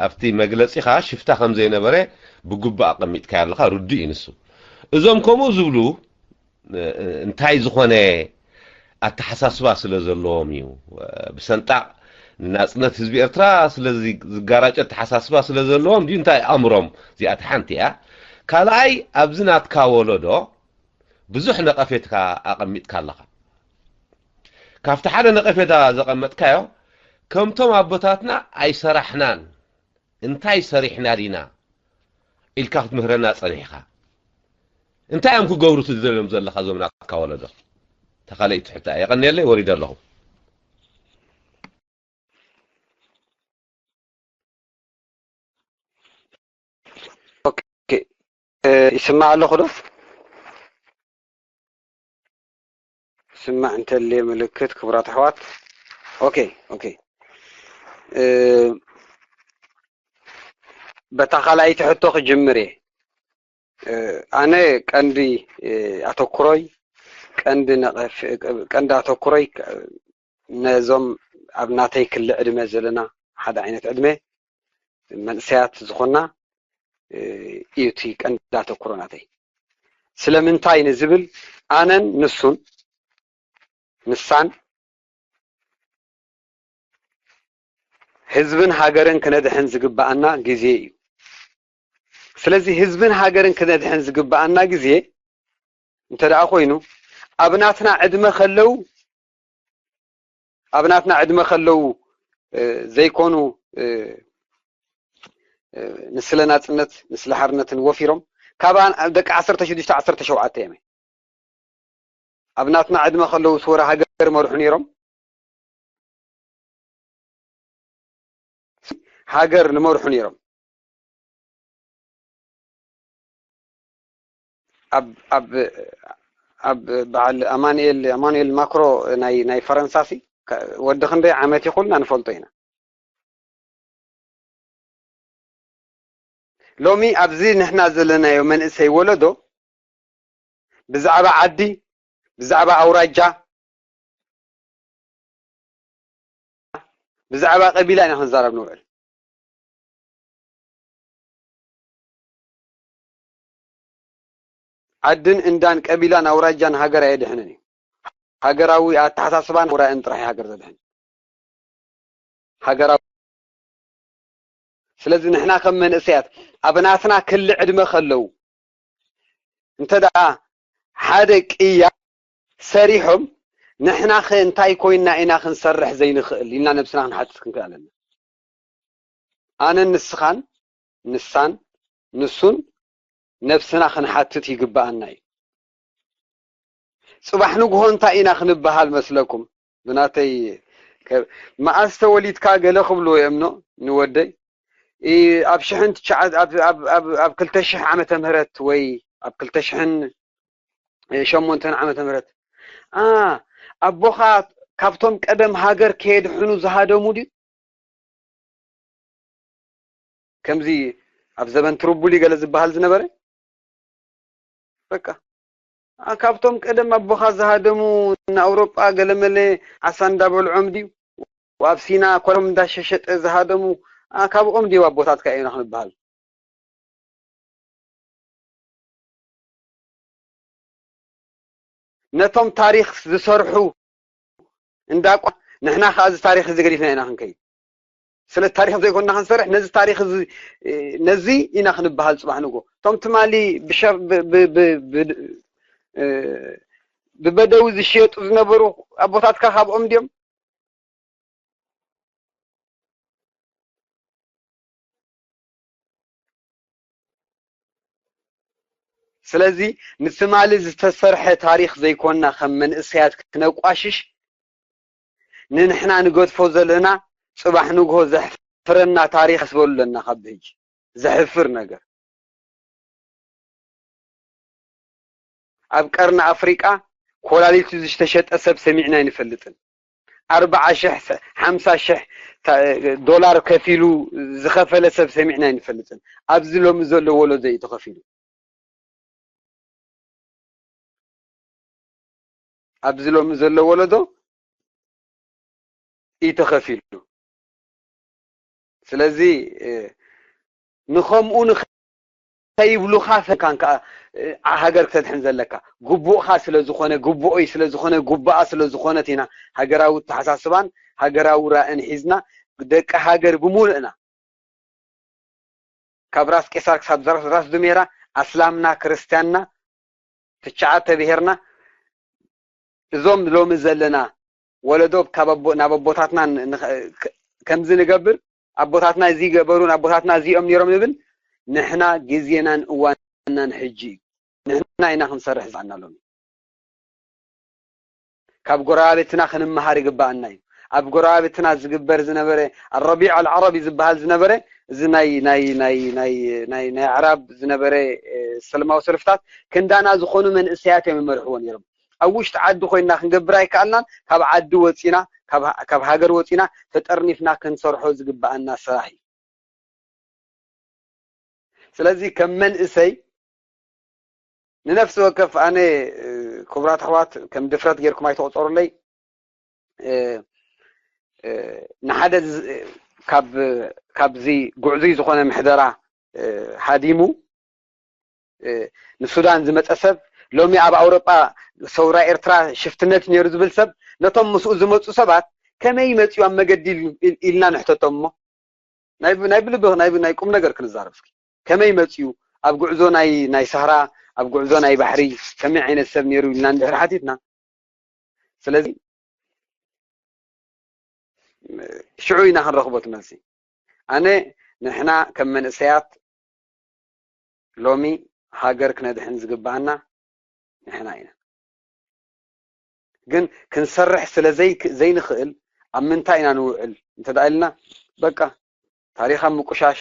ኣብቲ መግለጺኻ ሽፍታ ከም ዘይነበረ ብግቡእ ኣቐሚጥካዮ ኣለኻ፣ ርዱእ እዩ ንሱ። እዞም ከምኡ ዝብሉ እንታይ ዝኾነ ኣተሓሳስባ ስለ ዘለዎም እዩ። ብሰንጣቕ ንናጽነት ህዝቢ ኤርትራ ስለ ዝጋራጨ ኣተሓሳስባ ስለ ዘለዎም ድዩ እንታይ ኣእምሮም? እዚኣ እቲ ሓንቲ እያ። ካልኣይ ኣብዚ ናትካ ወለዶ ብዙሕ ነቐፌትካ ኣቐሚጥካ ኣለኻ። ካብቲ ሓደ ነቐፌታ ዘቐመጥካዮ ከምቶም ኣቦታትና ኣይሰራሕናን እንታይ ሰሪሕና ዲና ኢልካ ክትምህረና ጸኒሕካ። እንታይ እዮም ክገብሩ ትደልዮም ዘለኻ እዞም ናትካ ወለዶ? ተኻለይ ትሕታ የቐንየለይ ወሪደ ኣለኹ። ኦኬ፣ ይስማዕ ኣለኹ ዶ? ስማዕ እንተልየ ምልክት ክቡራት ኣሕዋት። ኦኬ ኦኬ፣ በታ ካልኣይቲ ሕቶ ክጅምር እየ። ኣነ ቀንዲ ኣተኩሮይ ቀንዲ ነቐፍ ቀንዲ ኣተኩሮይ ነዞም ኣብ ናተይ ክሊ ዕድመ ዘለና ሓደ ዓይነት ዕድመ መንእሰያት ዝኾና እዩ እቲ ቀንዲ ኣተኩሮ ናተይ። ስለምንታይ ንዝብል ኣነን ንሱን ንሳን ህዝብን ሃገርን ክነድሕን ዝግበኣና ግዜ እዩ። ስለዚ ህዝብን ሃገርን ክነድሕን ዝግበኣና ግዜ እንተ ደኣ ኮይኑ ኣብ ናትና ዕድመ ከለዉ ኣብ ናትና ዕድመ ከለዉ ዘይኮኑ ንስለ ናጽነት ንስለ ሓርነትን ወፊሮም ካብ ደቂ ዓሰርተ ሽዱሽተ ዓሰርተ ሸውዓተ እዮም ኣብ ናትና ዕድመ ከለዉ ስወረ ሃገር መርሑ ነይሮም ሃገር ንመርሑ ነይሮም ኣብ ኣብ ኣብ በዓል ኣማኑኤል ኣማኑኤል ማክሮ ናይ ናይ ፈረንሳ ሲ ወዲ ክንደይ ዓመት ይኹልና ንፈልጦ ኢና ሎሚ ኣብዚ ንሕና ዘለናዮ መንእሰይ ወለዶ ብዛዕባ ዓዲ ብዛዕባ ኣውራጃ ብዛዕባ ቀቢላ ኢና ክንዛረብ ንውዕል ዓድን እንዳን ቀቢላን ኣውራጃን ሃገር ኣየድሕንን እዩ ሃገራዊ ኣተሓሳስባን ውራእን ጥራሕ ሃገር ዘድሕን ሃገራዊ ስለዚ ንሕና ከም መንእሰያት ኣብ ናትና ክሊ ዕድመ ከለዉ እንተ ደኣ ሓደ ቅያ ሰሪሖም ንሕና ኸ እንታይ ኮይና ኢና ክንሰርሕ ዘይንኽእል ኢልና ነብስና ክንሓትት ክንክእል ኣለና ኣነን ንስኻን ንሳን ንሱን ነብስና ክንሓትት ይግበኣና እዩ ጽባሕ ንግሆ እንታይ ኢና ክንበሃል መስለኩም ብናተይ መኣስ ተወሊድካ ገለ ክብልዎ እዮም ኖ ንወደይ ኣብ ሽሕን ኣብ ክልተ ሽሕ ዓመተ ምህረት ወይ ኣብ ክልተ ሽሕን ሸሞንተን ዓመተ ምህረት ኣቦኻ ካብቶም ቀደም ሃገር ከየድሕኑ ዝሃደሙ ድዩ ከምዚ ኣብ ዘበን ትርቡሊ ገለ ዝበሃል ዝነበረ በቃ ካብቶም ቀደም ኣቦኻ ዝሃደሙ ንኣውሮጳ ገለመለ ዓሳ እንዳበልዖም ድዩ ኣብ ሲና ኮሎም እንዳሸሸጠ ዝሃደሙ ካብኦም ድዩ ኣቦታትካ ኢና ክንበሃል ነቶም ታሪኽ ዝሰርሑ እንዳቋ ንሕና ከዓ እዚ ታሪኽ እዚ ገዲፍና ኢና ክንከይድ ስለ ታሪኽ ዘይኮንና ክንሰርሕ ነዚ ታሪኽ እዚ ነዚ ኢና ክንበሃል ፅባሕ ንጎ እቶም ትማሊ ብበደዊ ዝሽየጡ ዝነበሩ ኣቦታትካ ካብኦም ድዮም ስለዚ ንትማሊ ዝተሰርሐ ታሪኽ ዘይኮንና ከም መንእሰያት ክነቋሽሽ ንንሕና ንገድፎ ዘለና ጽባሕ ንግሆ ዘሕፍረና ታሪኽ ኣስበሉ ኣለና ካብ ብህጂ ዘሕፍር ነገር ኣብ ቀርኒ ኣፍሪቃ ኮላሊቱ ዝተሸጠ ሰብ ሰሚዕና ኣይንፈልጥን ኣርብዓ ሽሕ ሓምሳ ሽሕ ዶላር ከፊሉ ዝኸፈለ ሰብ ሰሚዕና ኣይንፈልጥን ኣብዚ ሎሚ ዘሎ ወለዶ እዩ ተኸፊሉ ኣብዚ ሎሚ ዘሎ ወለዶ እዩ ተኸፊሉ ስለዚ ንኸምኡ ንኸይብሉኻ ፈንካን ከዓ ሃገር ክተድሕን ዘለካ ግቡእኻ ስለዝኾነ፣ ግቡኦይ ስለዝኾነ፣ ግቡኣ ስለዝኾነት ኢና ሃገራዊ ኣተሓሳስባን ሃገራዊ ራእን ሒዝና ደቂ ሃገር ብምሉእና ካብ ራስ ቄሳር ክሳብ ራስ ዱሜራ ኣስላምና ክርስትያንና ትሽዓተ ብሄርና እዞም ሎሚ ዘለና ወለዶ ካብ ናብ ኣቦታትና ከምዚ ንገብር፣ ኣቦታትና እዚ ገበሩን ኣቦታትና እዚኦም ነይሮም ንብል። ንሕና ግዜናን እዋንናን ሕጂ እዩ። ንሕና ኢና ክንሰርሕ ዝኣና ሎሚ። ካብ ጎረባብትና ክንመሃር ይግባኣና እዩ። ኣብ ጎረባብትና ዝግበር ዝነበረ ኣረቢዕ ኣልዓረቢ ዝበሃል ዝነበረ እዚ ናይ ናይ ናይ ናይ ናይ ናይ ኣዕራብ ዝነበረ ሰለማዊ ሰልፍታት ክንዳና ዝኾኑ መንእሰያት እዮም ይመርሕዎ ነይሮም። ኣብ ውሽጢ ዓዲ ኮይና ክንገብር ኣይከኣልናን። ካብ ዓዲ ወፂና ካብ ሃገር ወፂና ተጠርኒፍና ክንሰርሖ ዝግባኣና ስራሕ እዩ። ስለዚ ከም መንእሰይ ንነፍሲ ወከፍ ኣነ ክቡራት ኣሕዋት ከም ድፍረት ጌርኩም ኣይተቆፀሩለይ። ንሓደ ካብዚ ጉዕዙይ ዝኾነ ምሕደራ ሃዲሙ ንሱዳን ዝመፀ ሰብ ሎሚ ኣብ ኣውሮጳ ሰውራ ኤርትራ ሽፍትነት ነይሩ ዝብል ሰብ ነቶም ምስኡ ዝመፁ ሰባት ከመይ መፅኡ ኣብ መገዲ ኢልና ንሕተቶም እሞ ናይ ብልቢ ናይ ቁም ነገር ክንዛረብ እስኪ ከመይ መፅኡ ኣብ ጉዕዞ ናይ ናይ ሰህራ ኣብ ጉዕዞ ናይ ባሕሪ ከመይ ዓይነት ሰብ ነይሩ ኢልና እንድሕር ሓቲትና ስለዚ ሽዑ ኢና ክንረኽቦ ትመልሲ ኣነ ንሕና ከም መንእሰያት ሎሚ ሃገር ክነድሕን ዝግባኣና ንሕና ኢና ግን ክንሰርሕ ስለ ዘይንኽእል ኣብ ምንታይ ኢና ንውዕል እንተ ኢልና በቃ ታሪኽ ኣብ ምቁሻሽ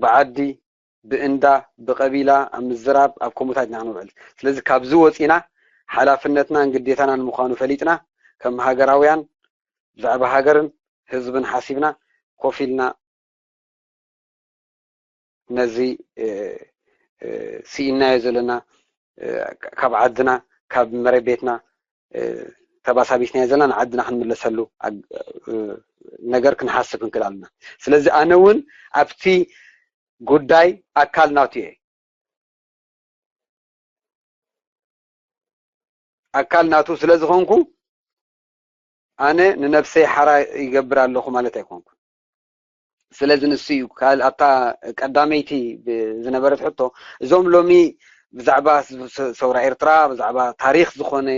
ብዓዲ ብእንዳ ብቀቢላ ኣብ ምዝራብ ኣብ ከምኡታት ኢና ክንውዕል ስለዚ ካብዚ ወፂና ሓላፍነትናን ግዴታናን ምዃኑ ፈሊጥና ከም ሃገራውያን ብዛዕባ ሃገርን ህዝብን ሓሲብና ኮፍ ኢልና ነዚ ስኢናዮ ዘለና ካብ ዓድና ካብ መረቤትና ተባሳቢስናዮ ዘለና ንዓድና ክንምለሰሉ ነገር ክንሓስብ ክንክእል ኣለና ስለዚ ኣነ እውን ኣብቲ ጉዳይ ኣካል ናቱ እየ ኣካል ናቱ ስለ ዝኾንኩ ኣነ ንነብሰይ ሓራ ይገብር ኣለኹ ማለት ኣይኮንኩ ስለዚ ንሱ እዩ ኣብታ ቀዳመይቲ ዝነበረት ሕቶ እዞም ሎሚ ብዛዕባ ሰውራ ኤርትራ ብዛዕባ ታሪክ ዝኾነ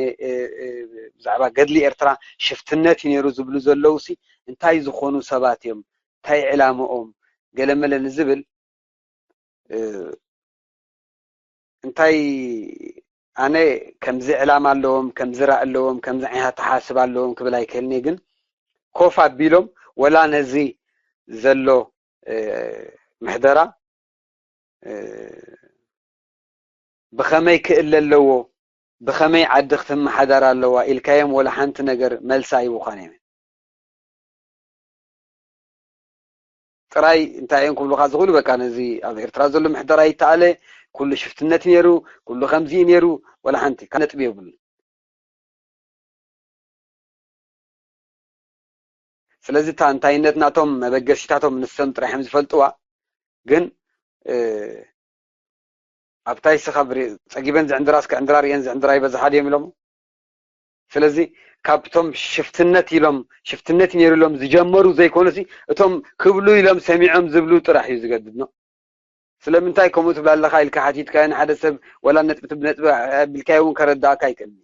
ብዛዕባ ገድሊ ኤርትራ ሽፍትነት እዩ ነይሩ ዝብሉ ዘለዉ ሲ እንታይ ዝኾኑ ሰባት እዮም እንታይ ዕላምኦም ገለመለ ንዝብል እንታይ ኣነ ከምዚ ዕላማ ኣለዎም ከምዚ ራእ ኣለዎም ከምዚ ዓይነት ኣተሓስብ ኣለዎም ክብል ኣይክእልኒ ግን ኮፍ ኣቢሎም ወላ ነዚ ዘሎ ምሕደራ ብኸመይ ክእለ ኣለዎ ብኸመይ ዓዲ ክትመሓደር ኣለዋ ኢልካዮም ወላ ሓንቲ ነገር መልሲ ኣይቡኻን እዮም ጥራይ እንታይ እዮም ክብሉካ ዝኽእሉ በቃ ነዚ ኣብ ኤርትራ ዘሎ ምሕደራ ይተኣለ ኩሉ ሽፍትነት ነይሩ ኩሉ ከምዚ ነይሩ ወላ ሓንቲ ነጥቢ የብሉ ስለዚ እታ እንታይነት ናቶም መበገሲታቶም ንሶም ጥራይ እዮም ዝፈልጥዋ ግን ኣብታይ ስኻብ ጸጊበን ዝዕንድራ እስከ ዕንድራ ርእየን ዝዕንድራ ይበዝሓ ድዮም ኢሎም ስለዚ ካብቶም ሽፍትነት ኢሎም ሽፍትነት ነይሩ ኢሎም ዝጀመሩ ዘይኮኑሲ እቶም ክብሉ ኢሎም ሰሚዖም ዝብሉ ጥራሕ እዩ ዝገድድ ነው ስለምንታይ ከምኡ ትብላ ኣለኻ ኢልካ ሓቲትካዮ ንሓደ ሰብ ወላ ነጥቢ ነጥቢ ኣቢልካዮ እውን ከረዳእካ ኣይክእልን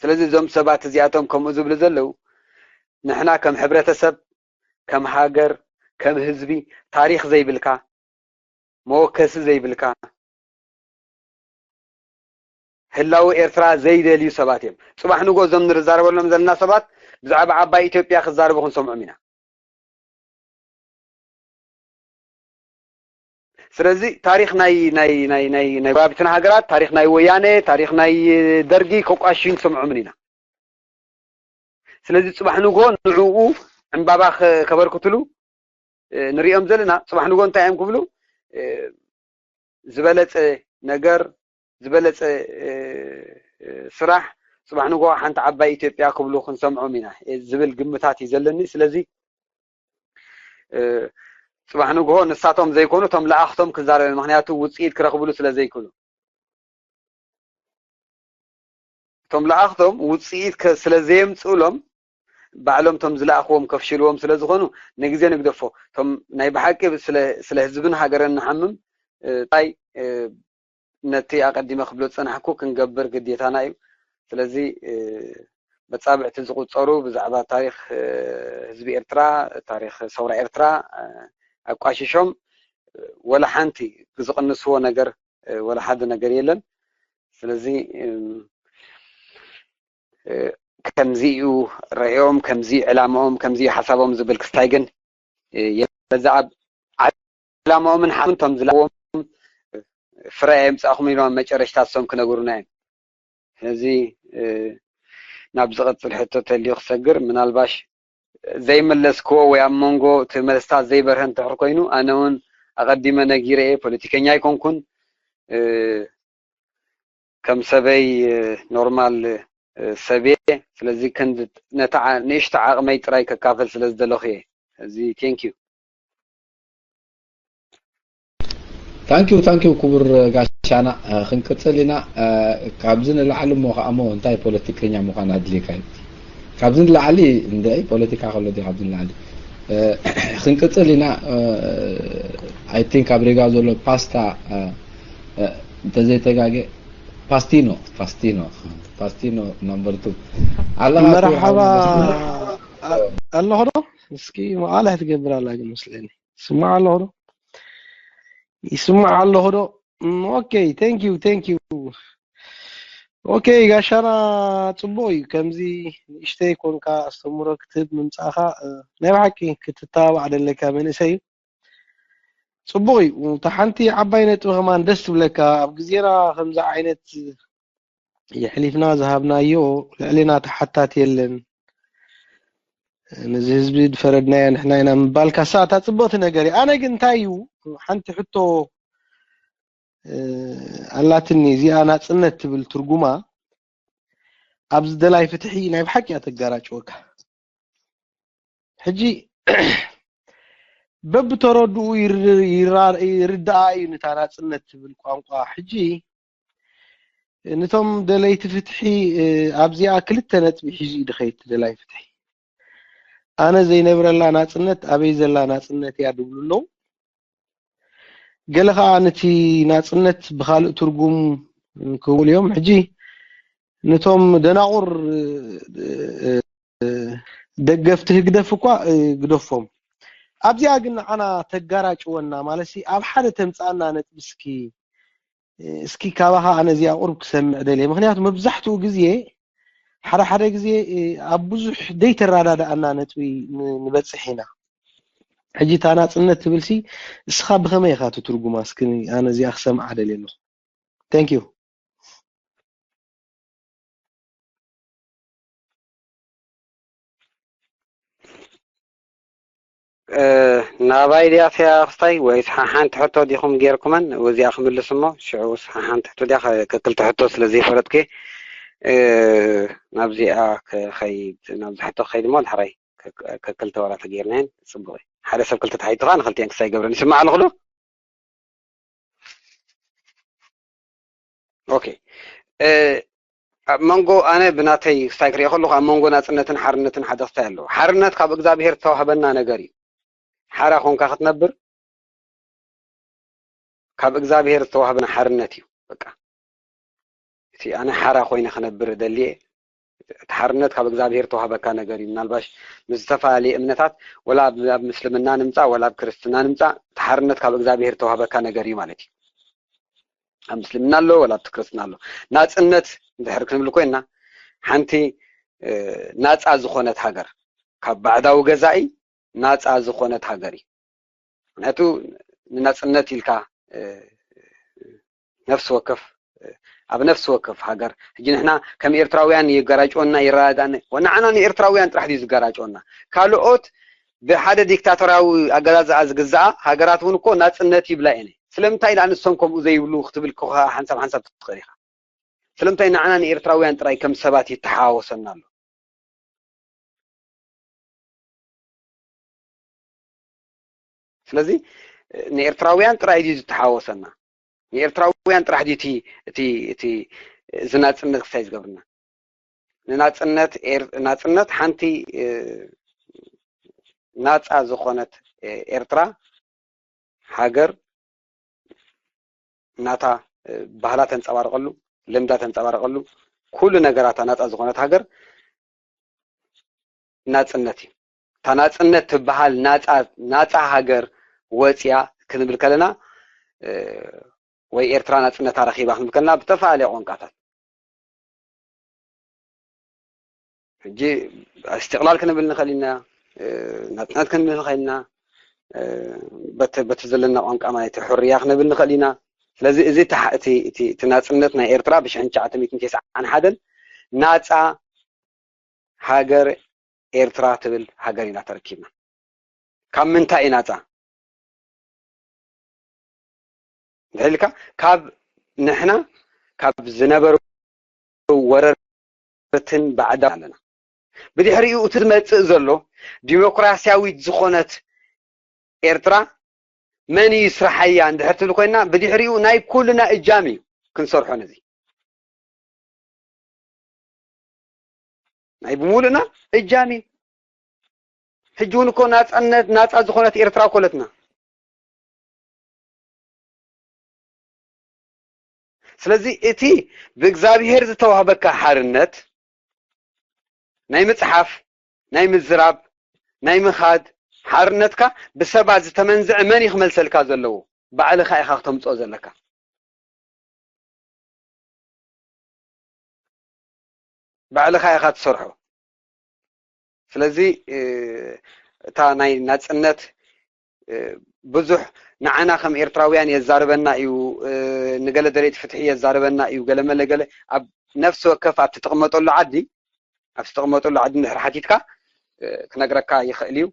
ስለዚ እዞም ሰባት እዚኣቶም ከምኡ ዝብሉ ዘለዉ ንሕና ከም ሕብረተሰብ ከም ሃገር ከም ህዝቢ ታሪክ ዘይብልካ መወከሲ ዘይብልካ ህላዊ ኤርትራ ዘይደልዩ ሰባት እዮም ፅባሕ ንጎ እዞም ንዛረበሎም ዘለና ሰባት ብዛዕባ ዓባይ ኢትዮጵያ ክዛረቡ ክንሰምዖም ኢና ስለዚ ታሪክ ናይ ናይ ናይ ናይ ናይ ጎረባብትና ሃገራት ታሪክ ናይ ወያነ ታሪክ ናይ ደርጊ ከቋሽሹ ንሰምዖምን ኢና ስለዚ ፅባሕ ንግሆ ንዕኡ ዕምባባ ከበርክትሉ ንሪኦም ዘለና ፅባሕ ንግሆ እንታይ እዮም ክብሉ ዝበለፀ ነገር ዝበለፀ ስራሕ ጽባሕ ንግሆ ሓንቲ ዓባይ ኢትዮጵያ ክብሉ ክንሰምዖም ኢና ዝብል ግምታት እዩ ዘለኒ። ስለዚ ጽባሕ ንግሆ ንሳቶም ዘይኮኑ እቶም ለኣኽቶም ክዛረበ፣ ምክንያቱ ውፅኢት ክረኽብሉ ስለ ዘይክእሉ። እቶም ለኣኽቶም ውፅኢት ስለ ዘየምፅእሎም ባዕሎም እቶም ዝለኣኽዎም ከፍሽልዎም ስለ ዝኾኑ፣ ንግዜ ንግደፎ። እቶም ናይ ብሓቂ ስለ ህዝብን ሃገርን ንሓምም፣ ታይ ነቲ ኣቐዲመ ክብሎ ዝጸናሕኩ ክንገብር ግዴታና እዩ። ስለዚ መጻብዕቲ ዝቑጸሩ ብዛዕባ ታሪኽ ህዝቢ ኤርትራ፣ ታሪኽ ሰውራ ኤርትራ ኣቋሽሾም ወላ ሓንቲ ዝቕንስዎ ነገር ወላ ሓደ ነገር የለን። ስለዚ ከምዚ እዩ ርእዮም፣ ከምዚ እዩ ዕላምኦም፣ ከምዚ እዩ ሓሳቦም ዝብል ክስታይ ግን የለ። ብዛዕባ ዕላማኦምን ሓሳቦምን እቶም ዝለዎም ፍረ የምጻእኹም ኢሎም ኣብ መጨረሽታ እሶም ክነግሩና እዮም። ስለዚ ናብ ዝቐጽል ሕቶ ተልዩ ክሰግር፣ ምናልባሽ ዘይመለስክዎ ወይ ኣብ መንጎ እቲ መልስታት ዘይበርሀ እንድሕር ኮይኑ፣ ኣነ እውን ኣቐዲመ ነጊረ እየ፣ ፖለቲከኛ ኣይኮንኩን። ከም ሰበይ ኖርማል ሰብ እየ። ስለዚ ክንዲ ነታ ንእሽቶ ዓቕመይ ጥራይ ከካፈል ስለ ዝደለኹ እየ። እዚ ቴንክ ዩ። ታንኪዩ ታንኪዩ ክቡር ጋሻና። ክንቅፅል ኢና። ካብዚ ንላዕሊ እሞ ከኣሞ እንታይ ፖለቲከኛ ምዃን ኣድልየካ እዩ? ካብዚ ንላዕሊ እንደ ፖለቲካ ከሎ ድዩ ካብዚ ንላዕሊ? ክንቅፅል ኢና። ኣይ ቲንክ ኣብ ሪጋ ዘሎ ፓስታ እንተዘይተጋገ ፓስቲኖ ፓስቲኖ ፓስቲኖ ናምበር ቱ ኣለኻ። መርሓባ ኣለኹ ዶ? እስኪ መቓልሕ ትገብር ኣላ ግን መስለኒ። ይስማዕ ኣለኹ ዶ? ይስማዕ ኣለኹ ዶ? ኦኬ፣ ቴንክ ዩ ቴንክ ዩ። ኦኬ ጋሻና፣ ጽቡቕ እዩ። ከምዚ ንእሽተይ ኮንካ ኣስተምሮ ክትህብ ምምጻእኻ ናይ ብሓቂ ክትተባባዕ ደለካ መንእሰይ እዩ። ጽቡቕ እዩ። እታ ሓንቲ ዓባይ ነጥቢ ከማን ደስ ትብለካ። ኣብ ግዜና ከምዚ ዓይነት የሕሊፍና ዝሃብናዮ ልዕሌና ተሓታቲ የለን። ነዚ ህዝቢ ዝፈረድናዮ ንሕና ኢና ምባልካ ሳ እታ ጽብቕቲ ነገር እያ። ኣነ ግን እንታይ እዩ ሓንቲ ሕቶ ኣላትኒ፣ እዚኣ ናጽነት ትብል ትርጉማ ኣብዚ ደላይ ፍትሒ ናይ ብሓቂ እያ ተጋራጭወካ። ሕጂ በብተረድኡ ይርዳኣ እዩ ንታ ናጽነት ትብል ቋንቋ። ሕጂ ንቶም ደለይቲ ፍትሒ ኣብዚኣ ክልተ ነጥቢ ሒዙ እዩ ድኸይድ ደላይ ፍትሒ። ኣነ ዘይነብረላ ናጽነት ኣበይ ዘላ ናጽነት እያ ድብሉ ኣለዉ። ገለ ከዓ ነቲ ናጽነት ብካልእ ትርጉም ክህቡ እዮም። ሕጂ ነቶም ደናቑር ደገፍቲ ህግደፍ እኳ ግደፎም። ኣብዚኣ ግን ንዓና ተጋራጭወና ማለት ሲ ኣብ ሓደ ተምጻኣና ነጥቢ እስኪ እስኪ ካባኻ ኣነ እዚኣ ቁሩብ ክሰምዕ ደልየ። ምክንያቱ መብዛሕትኡ ግዜ ሓደ ሓደ ግዜ ኣብ ብዙሕ ደይተረዳድኣና ነጥቢ ንበጽሕ ኢና። ሕጂ እታ ናጽነት ትብል ሲ እስኻ ብኸመይ ኢኻ ትትርጉማ? እስኪ ኣነ እዚኣ ክሰምዓ ደልየ ኣለኹ። Thank you። ናባይ ድያ እቲኣ ክስታይ ወይስ ሓሓንቲ ሕቶ ዲኹም ጌርኩመን? እዚኣ ክምልስ እሞ ሽዑስ ሓሓንቲ ሕቶ ድያ ከክልተ ሕቶ ስለ ዘይፈለጥኩ ናብዚኣ ክኸይድ ናብዚ ሕቶ ክኸይድ እሞ ድሕራይ ከክልተ ዋላ ተጌርናየን ጽቡቕ ሓደ ሰብ ክልተ ተሓይቱ ከዓ ንክልቲአን ክስታይ ገብረን ይስማዕ ኣለኹ ዶ? ኦኬ ኣብ መንጎ ኣነ ብናተይ ክስታይ ክሪኦ ከለኹ ኣብ መንጎ ናፅነትን ሓርነትን ሓደ ክስታይ ኣለዎ። ሓርነት ካብ እግዚኣብሄር ዝተዋህበና ነገር እዩ። ሓራ ኮንካ ክትነብር ካብ እግዚኣብሄር ዝተዋህበና ሓርነት እዩ። በቃ እቲ ኣነ ሓራ ኮይነ ክነብር እደሊ እየ። እቲ ሓርነት ካብ እግዚኣብሄር ዝተዋህበካ ነገር እዩ። ምናልባሽ ምስ ዝተፈላለዩ እምነታት ወላ ኣብ ምስልምና ንምፃእ ወላ ኣብ ክርስትና ንምፃእ እቲ ሓርነት ካብ እግዚኣብሄር ዝተዋህበካ ነገር እዩ ማለት እዩ። ኣብ ምስልምና ኣሎ ወላ ኣብቲ ክርስትና ኣሎ። ናፅነት እንድሕር ክንብል ኮይና ሓንቲ ናፃ ዝኾነት ሃገር ካብ ባዕዳዊ ገዛኢ ናፃ ዝኾነት ሃገር እዩ። ምክንያቱ ንናፅነት ኢልካ ነፍሲ ወከፍ ኣብ ነፍሲ ወከፍ ሃገር ሕጂ ንሕና ከም ኤርትራውያን ይገራጭወና ይረዳዳእና ንዓና ንኤርትራውያን ጥራሕ ድዩ ዝገራጭወና? ካልኦት ብሓደ ዲክታቶራዊ ኣገዛዝኣ ዝግዛኣ ሃገራት እውን እኮ ናፅነት ይብላ እየን። ስለምንታይ ኢላ ንሶም ከምኡ ዘይብሉ ክትብል እኮ ሓንሳብ ሓንሳብ ትኽእል ኢኻ። ስለምንታይ ንዓና ንኤርትራውያን ጥራይ ከም ሰባት ይተሓዋወሰና ኣሎ? ስለዚ ንኤርትራውያን ጥራይ ድዩ ዝተሓወሰና? ንኤርትራውያን ጥራሕ ድዩ እቲ እቲ እቲ እዚ ናጽነት ክሳይ ዝገብርና? ንናጽነት ኤር- ናጽነት ሓንቲ እ፣ ናጻ ዝኾነት እ፣ ኤርትራ ሃገር ናታ እ፣ ባህላ ተንጸባርቀሉ፣ ልምዳ ተንጸባርቀሉ፣ ኩሉ ነገራታ ናጻ ዝኾነት ሃገር ናጽነት እዩ። እታ ናጽነት ትበሃል ናጻ ናጻ ሃገር ወጽያ ክንብል ከለና እ፣ ወይ ኤርትራ ናጽነታ ረኺባ ክንብል ከለና ብተፈላለየ ቋንቋታት ሕጂ እስትቕላል ክንብል ንኽእል ኢና፣ እ፣ ናጽነት ክንብል ንኽእል ኢና፣ እ፣ በቲ በቲ ዘለና ቋንቋ ማለት እዩ፣ ሕርያ ክንብል ንኽእል ኢና። ስለዚ እዚ እቲ ሓ- እቲ እቲ እቲ ናጽነት ናይ ኤርትራ ብሽሕን ትሽዓተ ሚእትን ተስዓን ሓደን ናጻ ሃገር ኤርትራ ትብል ሃገር ኢና ተረኪብና። ካብ ምንታይ እዩ ናጻ? እንድሕር ኢልካ ካብ ንሕና ካብ ዝነበሩ ወረርትን ባዕዳ ኣለና። ብድሕሪኡ እቲ ዝመጽእ ዘሎ ዲሞክራሲያዊት ዝኾነት ኤርትራ መን እዩ ይስርሓያ እንድሕር ትብል ኮይና ብድሕሪኡ ናይ ኩልና እጃም እዩ ክንሰርሖ ነዚ ናይ ብሙሉእና እጃም እዩ። ሕጂ እውን እኮ ናፃነት ናፃ ዝኾነት ኤርትራ ኮለትና። ስለዚ እቲ ብእግዚኣብሔር ዝተዋህበካ ሓርነት ናይ ምፅሓፍ፣ ናይ ምዝራብ፣ ናይ ምኻድ ሓርነትካ ብሰባት ዝተመንዝዐ መን እዩ ክመልሰልካ ዘለዎ? ባዕልኻ ኢኻ ክተምፅኦ ዘለካ። ባዕልኻ ኢኻ ትሰርሖ። ስለዚ እታ ናይ ናፅነት ብዙሕ ንዓና ከም ኤርትራውያን የዛርበና እዩ፣ ንገለ ደለይቲ ፍትሒ የዛርበና እዩ፣ ገለ መለ ገለ ኣብ ነፍሲ ወከፍ ኣብ ትቕመጠሉ ዓዲ ኣብ ትቕመጠሉ ዓዲ እንድሕር ሓቲትካ ክነግረካ ይኽእል እዩ።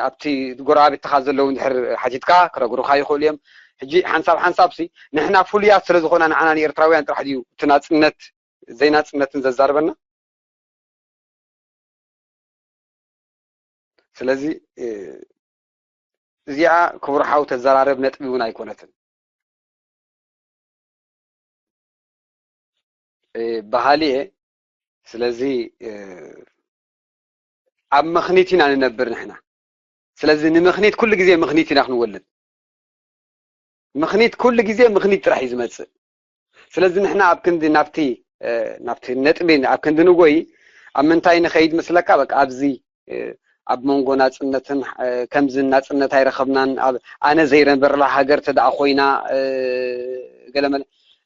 ኣብቲ ጎረባብትኻ ዘለዉ እንድሕር ሓቲትካ ክረግሩኻ ይኽእሉ እዮም። ሕጂ ሓንሳብ ሓንሳብ ሲ ንሕና ፍሉያት ስለ ዝኾና ንዓና ንኤርትራውያን ጥራሕ ድዩ እቲ ናጽነት ዘይናጽነትን ዘዛርበና? ስለዚ እዚኣ ክቡር ሓው ተዘራረብ ነጥቢ እውን ኣይኮነትን። በሃሊ እየ። ስለዚ ኣብ ምኽኒት ኢና ንነብር ንሕና። ስለዚ ንምኽኒት ኩሉ ግዜ ምኽኒት ኢና ክንወልድ። ምኽኒት ኩሉ ግዜ ምኽኒት ጥራሕ እዩ ዝመጽእ። ስለዚ ንሕና ኣብ ክንዲ ናብቲ ናብቲ ነጥቢ ኣብ ክንዲ ንጎይ ኣብ ምንታይ ንኸይድ መስለካ? በቃ ኣብዚ ኣብ መንጎ ናጽነትን ከምዚ ናጽነት ኣይረኸብናን፣ ኣብ ኣነ ዘይነበርላ ሃገር ተደኣ ኮይና ገለመለ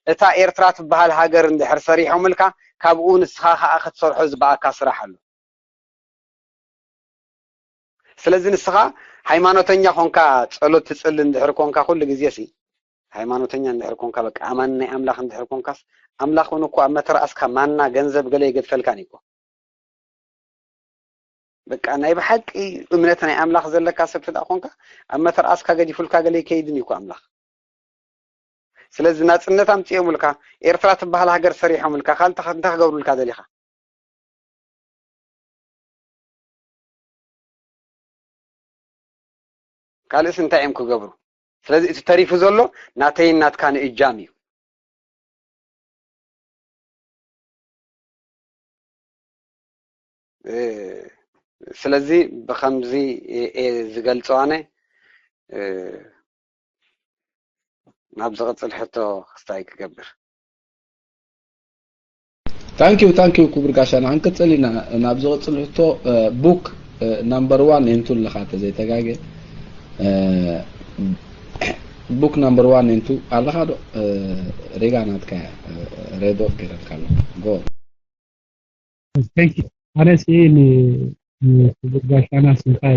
እታ ኤርትራ ትበሃል ሃገር እንድሕር ሰሪሖምልካ ካብኡ ንስኻ ከኣ ክትሰርሖ ዝበኣካ ስራሕ ኣሎ። ስለዚ ንስኻ ሃይማኖተኛ ኮንካ ጸሎት ትጽሊ እንድሕር ኮንካ ኩሉ ግዜ ሲ ሃይማኖተኛ እንድሕር ኮንካ በቃ ኣማኒ ናይ ኣምላኽ እንድሕር ኮንካስ ኣምላኽ እውን እኮ ኣብ መተርኣስካ ማና ገንዘብ ገለ ይገድፈልካን እዩ እኮ። በቃ ናይ ብሓቂ እምነት ናይ ኣምላኽ ዘለካ ሰብ ተደኣ ኮንካ ኣብ መተርኣስካ ገዲፉልካ ገለ ይከይድን እዩ እኮ ኣምላኽ። ስለዚ ናጽነት ኣምጺኦምልካ ኤርትራ ትበሃል ሃገር ሰሪሖምልካ ካልእ እንታይ ክገብሩልካ ደሊኻ? ካልእስ እንታይ እዮም ክገብሩ? ስለዚ እቲ ተሪፉ ዘሎ ናተይን ናትካን እጃም እዩ። ስለዚ ብኸምዚ እየ ዝገልጾ ኣነ። ናብ ዝቕጽል ሕቶ ክስታይ ክገብር። ታንኪዩ ታንኪዩ ክቡር ጋሻና፣ ክንቅጽል ኢና። ናብ ዝቕጽል ሕቶ ቡክ ናምበር ዋን ኤንቱ ኣለኻ ተዘይተጋገ። ቡክ ናምበር ዋን ኤንቱ ኣለኻ ዶ? ሬጋ ናትካ ሬድ ኦፍ ገይረልካ ኣሎ። ጎ Thank you። ኣነስ ንክቡር ጋሻና ስንታይ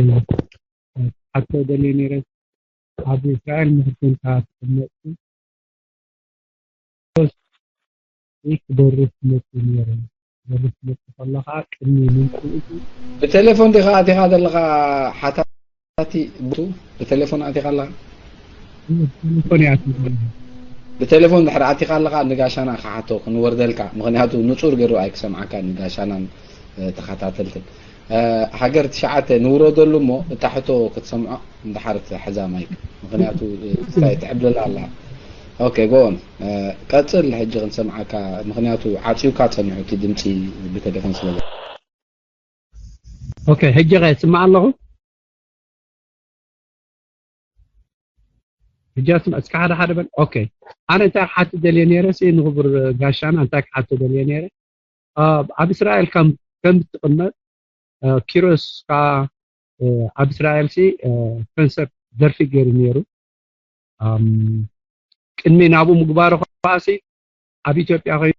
ሓቶ ደልየ ነይረ ኣብ እስራኤል ምኽር ኮንካ ትቕመጥ ክደርስ መፅእ ነይረ። ክደርስ መፅእ ከሎ ከዓ ቅድሚ ምምፅኡ ብቴሌፎን ዲኻ ኣቲኻ ዘለኻ ሓታቲ ቡቱ ብቴሌፎን ኣቲኻ ኣለኻ? ብቴሌፎን እየ ኣቲኻ ዘለኹ። ብቴሌፎን ድሕሪ ኣቲኻ ኣለኻ ንጋሻና ክሓቶ ክንወርደልካ፣ ምኽንያቱ ንጹር ገይሩ ኣይክሰምዓካ ንጋሻናን ተኸታተልትን። ሃገር ትሽዓተ ንውረደሉ እሞ እታ ሕቶ ክትሰምዖ እንድሓር ትሕዛ ማይክ፣ ምኽንያቱ ትዕብልላ ኣላ። ኦኬ፣ ጎን ቀጽል፣ ሕጂ ክንሰምዓካ፣ ምኽንያቱ ዓጽዩካ ጸኒሑ እቲ ድምጺ ብቴሌፎን ስለ። ኦኬ፣ ሕጂ ከ ይስማዕ ኣለኹ? ሕጂ እስከ ሓደ ሓደ በል። ኦኬ፣ ኣነ እንታይ ክሓትት ደልየ ነይረ ሲ ንኽቡር ጋሻና እንታይ ክሓትት ደልየ ነይረ? ኣብ እስራኤል ከም ከም ትቕመጥ፣ ኪሮስ ከኣ ኣብ እስራኤል ሲ ኮንሰርት ደርፊ ገይሩ ነይሩ። ቅድሚ ናብኡ ምግባሩ ከኣ ሲ ኣብ ኢትዮጵያ ኮይኑ